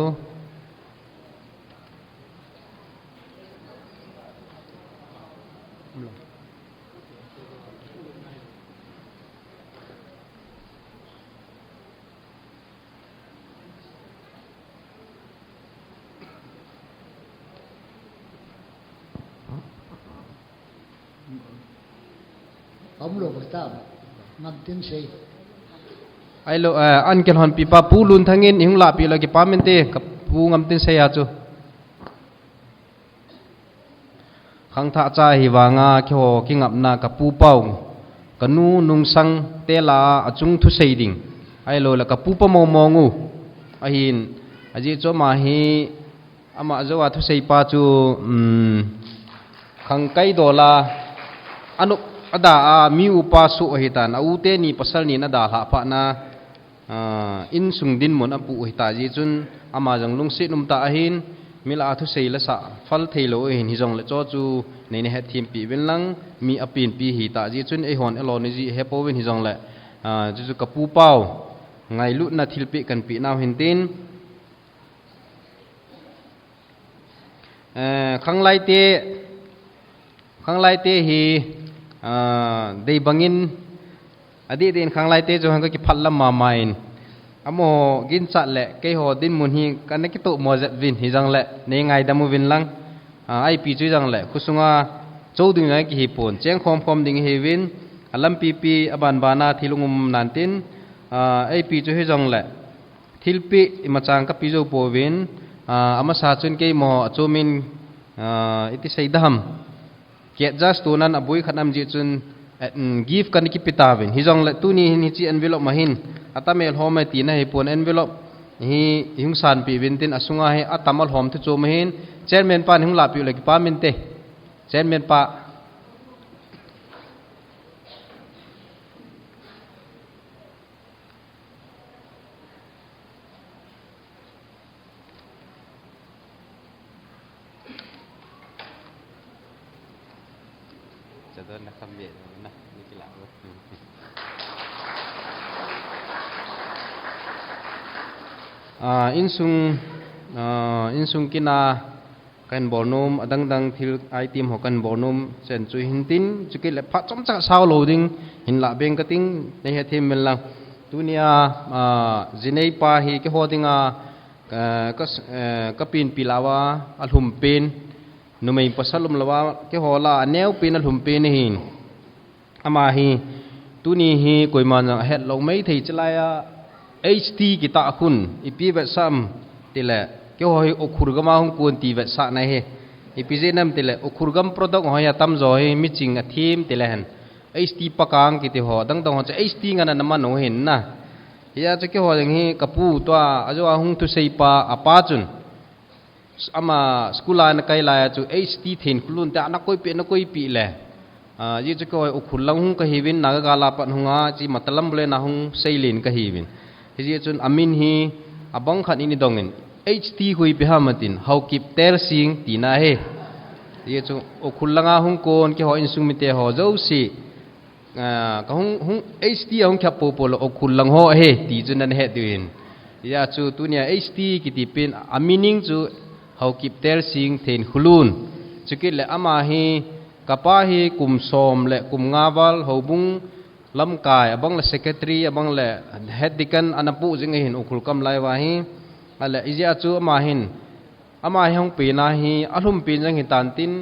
Umlou bou tam. Ngamtinsei. Ahilou, eh, an kilhon pi pa Pu Lunthang in ihung lah pi le kipa minte, ka Pu Ngamtinsei a chu. Khangthah cha hi vanga keiho kingapna ka pu pau, ka nu Nungsang te lah a achung thusei ding. Ahilou le ka pu pa mongmong u. Ahin, ajeh chu ama hi, ama jou a thusei pa chu, um, khangkai dol a, anop ada a mi upa soh ahitan, a u teni pasal ni in adalhah phat na, ah, insung dinmun apoh u ahitah jeh chun, ama jong lungset um tah ahin, mi lah a thusei la sah phal thei lou ahin, hijongle chu chu neina hetthem peh uvin lang, mi apenpi ahitah jeh chun, eihon elo ni jeh hepouvin hijongle, ah, chu chu ka pu pau, ngailutna thilpeh kan peh nau hin tin, Eh, khanglai te, khanglai te hi, ah, dei bangin, adeh deh in khanglai te chu hang ka kiphat lam mama in. Amaho ginchat le, keiho dinmun hi kana kitoh mo jep uvin, hijongle, nei ngaidam uvin lang. Ah, ipi chu hijongle, khosunga, chou ding jong kihi pon, cheng khom khom ding ihiuvin, alampi pi, aban ban a thil um um nan tin, ah, ipi chu hijongle, thilpeh imacha kapeh jou pouvin, ah, amasa chun keima achom in, ah, iti sei dam. Ket just tunan aboi khat nam jeh chun, eh, mm, gift kana kipeh tauvin. Hijongle tuni hin hiche envelope ma hin, atam e lhom e tina hipon envelope hi, ihung sanpeh uvin tin asunga hi atam alhom thu chom ahin, chairman pan hung lah peh u le kipa minte. Chairman pa. Ah, insung, ah, insung kina, kahin bol nom, adang dang thil item ho kahin bol nom, chen chu hin tin, chukit le phat chomcha sao lou ding, hin lah beng kating, nei hethem uvin lang. Tunia, ah, jinei pa hi keiho dinga, ah, ka, eh, ka penpi lah uva, alhum pen, numei pasal umlou va, keiho lah a, aneo pen alhum pen ahin. Ama hi, tuni hi koiman jong ahet lou maithei, chulai a H T kitah khun ipi vetsah ham tile, keiho hi Ukhrul gam a hung kon ti vetsahna ahi. Ipi jeh ham tile, Ukhrul gam product ho hi atamjo hi miching athem tile hen. H T pakang kiti ho, dangdang ho chu H T ngen a ana man u ahin na. Hijeh chun keiho jong hi kapu tua, ajo a hung thusei pa, apa chun. Ama school a ana kai lai a chu H T Thenkholen te ana koipeh, ana koipeh le. Ah, hijeh chun keiho Ukhrul lang hung kahiuvin, Naga gal a pat hung a, hiche Matalam bul a hung seilen kahiuvin. Hijeh chun amin hi abang khat in idong in, H T khu ipi ham atin, Haokip Tersing tina ahi. Hijeh chun Ukhrul lang a hung kon keiho insung mite ho jouse, ah, kahung, hung, H T a hung khap popo le Ukhrul lang ho ahi, ti chu nahet diu ahin. Hijeh chun tunia H T kiti pen, a meaning chu Haokip Tersing Thenkholen. Chukit le ama hi, kapa hi kum som le kum nga val houbung lamkai, abang le secretary, abang le head deacon ana pu jing ahin Ukhrul kam lai uva hi. Ale, hijeh chun ama hin, ama hi hung pen a hi, alhum pen jong hitan tin,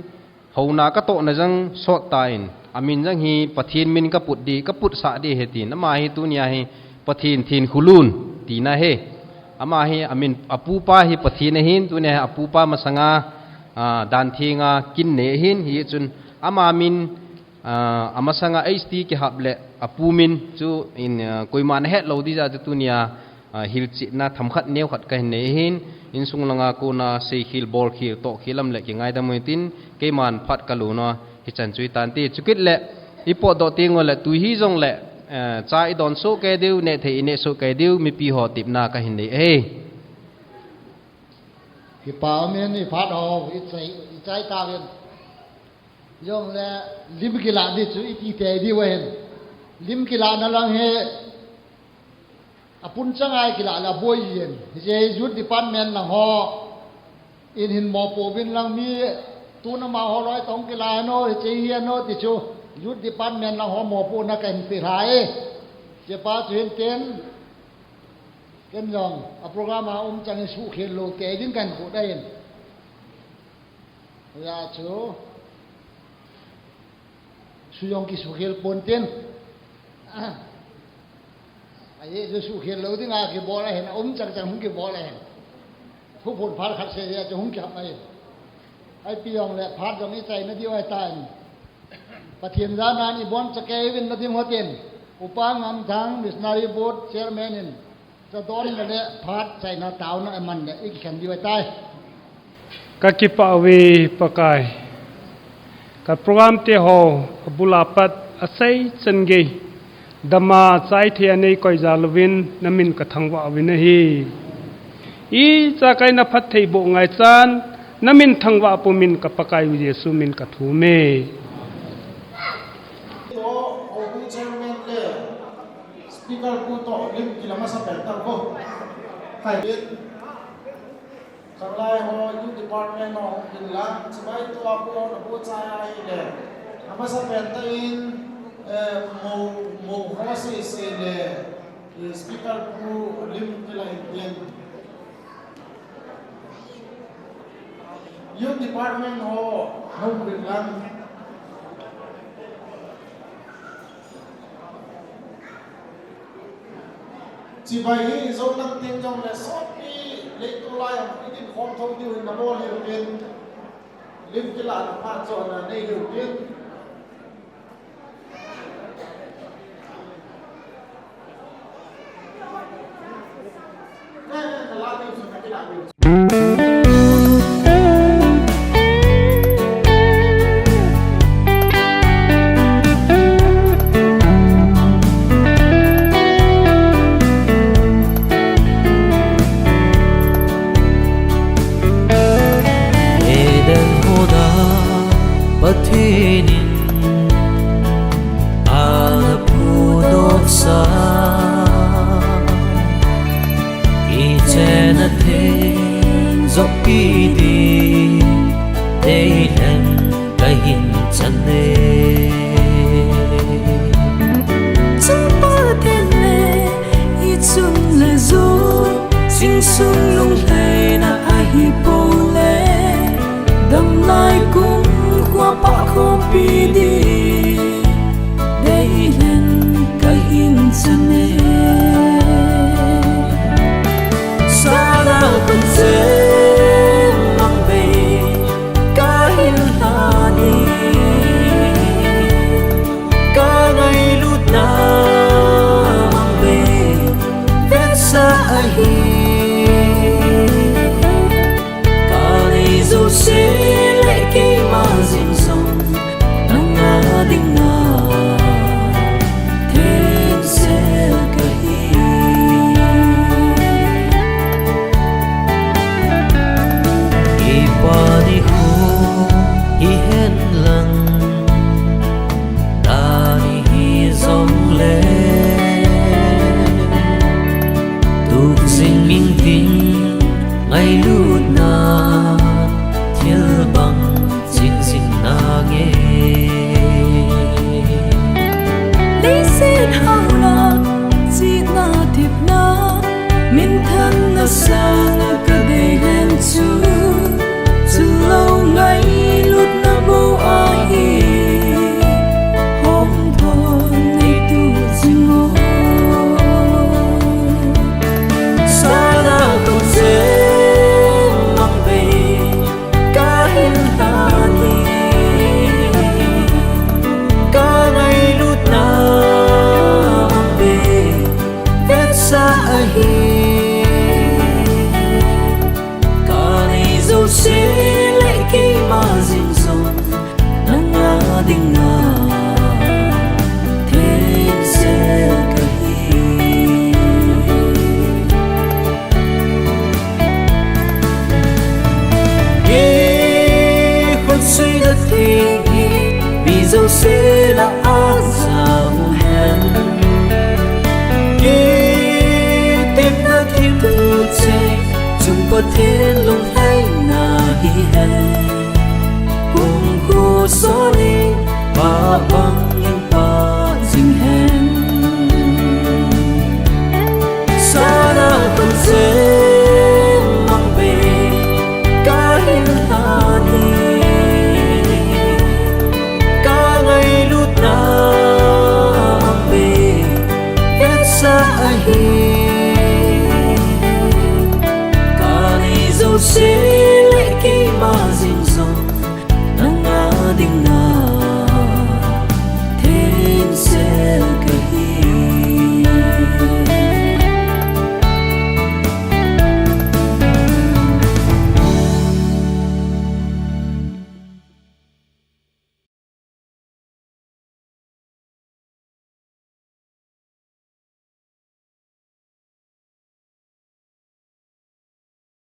houna katohna jong sot tan, amin jong hi Pathen min kaput di, kaputsah di ahi tin, ama hi tunia hi Pathen Thenkholen tina ahi. Ama hi amin, apupa hi Pathen ahin, tunia hi apupa masanga, ah, dan thenga kin nei ahin, hijeh chun ama min, ah, amasanga H T kihap le apu min chu in, ah, koiman ahet lou ding jeh chun tunia, ah, hilchetna themkhat neokhat kahin nei ahin, insung langa kona seikhel, bolkhel, tohkhel um le kingaidam uvin tin, keiman phat kalona hichan chu hitante. Chukit le, ipotdoh teng ule tui hijongle, eh, cha idon soh kei diu, nehthei ineh soh kei diu, mipi ho tepna kahin nei ahi. Kipa umin, iphat ho, ichai, ichai tauvin. Jongle lim kilah di chu iti tei diu ahin. Lim kilahna lang hi apunchang a kilah le aboi jin. Hiche youth department lang ho in hin mopo uvin lang mi tuna amaho loi toh kilah ano, hiche hi ano ti chu youth department lang ho mopo na kahin pe lhai. Hiche pa chu hin ken, ken jong a program a um chang in suhkhel lou tei ding kahin khuh dai in. Hijeh chun, su jong kisuhkhel ponte. Ajeh chu suhkhel lou dinga kibol ahin, aum chang chang hung kibol ahin. Thuphon phat khat sei hijeh chun hung kihap ahi. Ipi jongle phat jong ichaina diu ahitan. Pathen jana in iboncha kei uvin nading hotin. Upa Ngamthang, Missionary Board Chairman in chadonna le phat chaina taona aman le ikhen diu ahitai. Kakipah uve Pakai. Ka program te ho abul a pat asei chan gei, dama chai thei a nei koi jal uvin namin kathangvah uvin ahi. Icha kaina phatthei boh ngai chan, namin thangvah pumin ka Pakai u Jesu min kathum e. Toh, Houbung Chairman le Speaker pu toh lim kila masapen tah ko. Kai. Khanglai ho, Youth Department ho, in lang, chibai tua pu ho, na pu chai ahile. Amasapen tah in, eh, mo, mo ho sei sei le, eh, Speaker pu lim kila in tin. Youth Department ho, hung rin lang. Chibai hi jong lang teng jongle sopi leitol lai a idin khom thou diu hin nabol hiu tin. Lim kila na phat chona nei hiu tin. Eden huda Pathenin ana pudohsa, ichen atheng joh pi ding thei leng kahin chan e. Chapa tele, ichung le jong, jingsung lunglhaina ahi pole, damlai kum khua pah khopi ding, de Ngailutna thil bang ching jing nange. Leiset haola chihna thepna, minthanna sanga kadei lheh chu, chulou ngailutna bou ahi, hung thon neitu jing o. Sana khutjem mang bei kahin lhan hi, kangailutna mang bei vetsah ahi. Kanei jouse le keima jeng jong nanga dinga thengsel kahi. Kei khutsuina theng hi mi jouse lah a jao hen. Kei tepna thempu cheng chung Pathen lunglhaina hihen. Kumkhu sonin pabang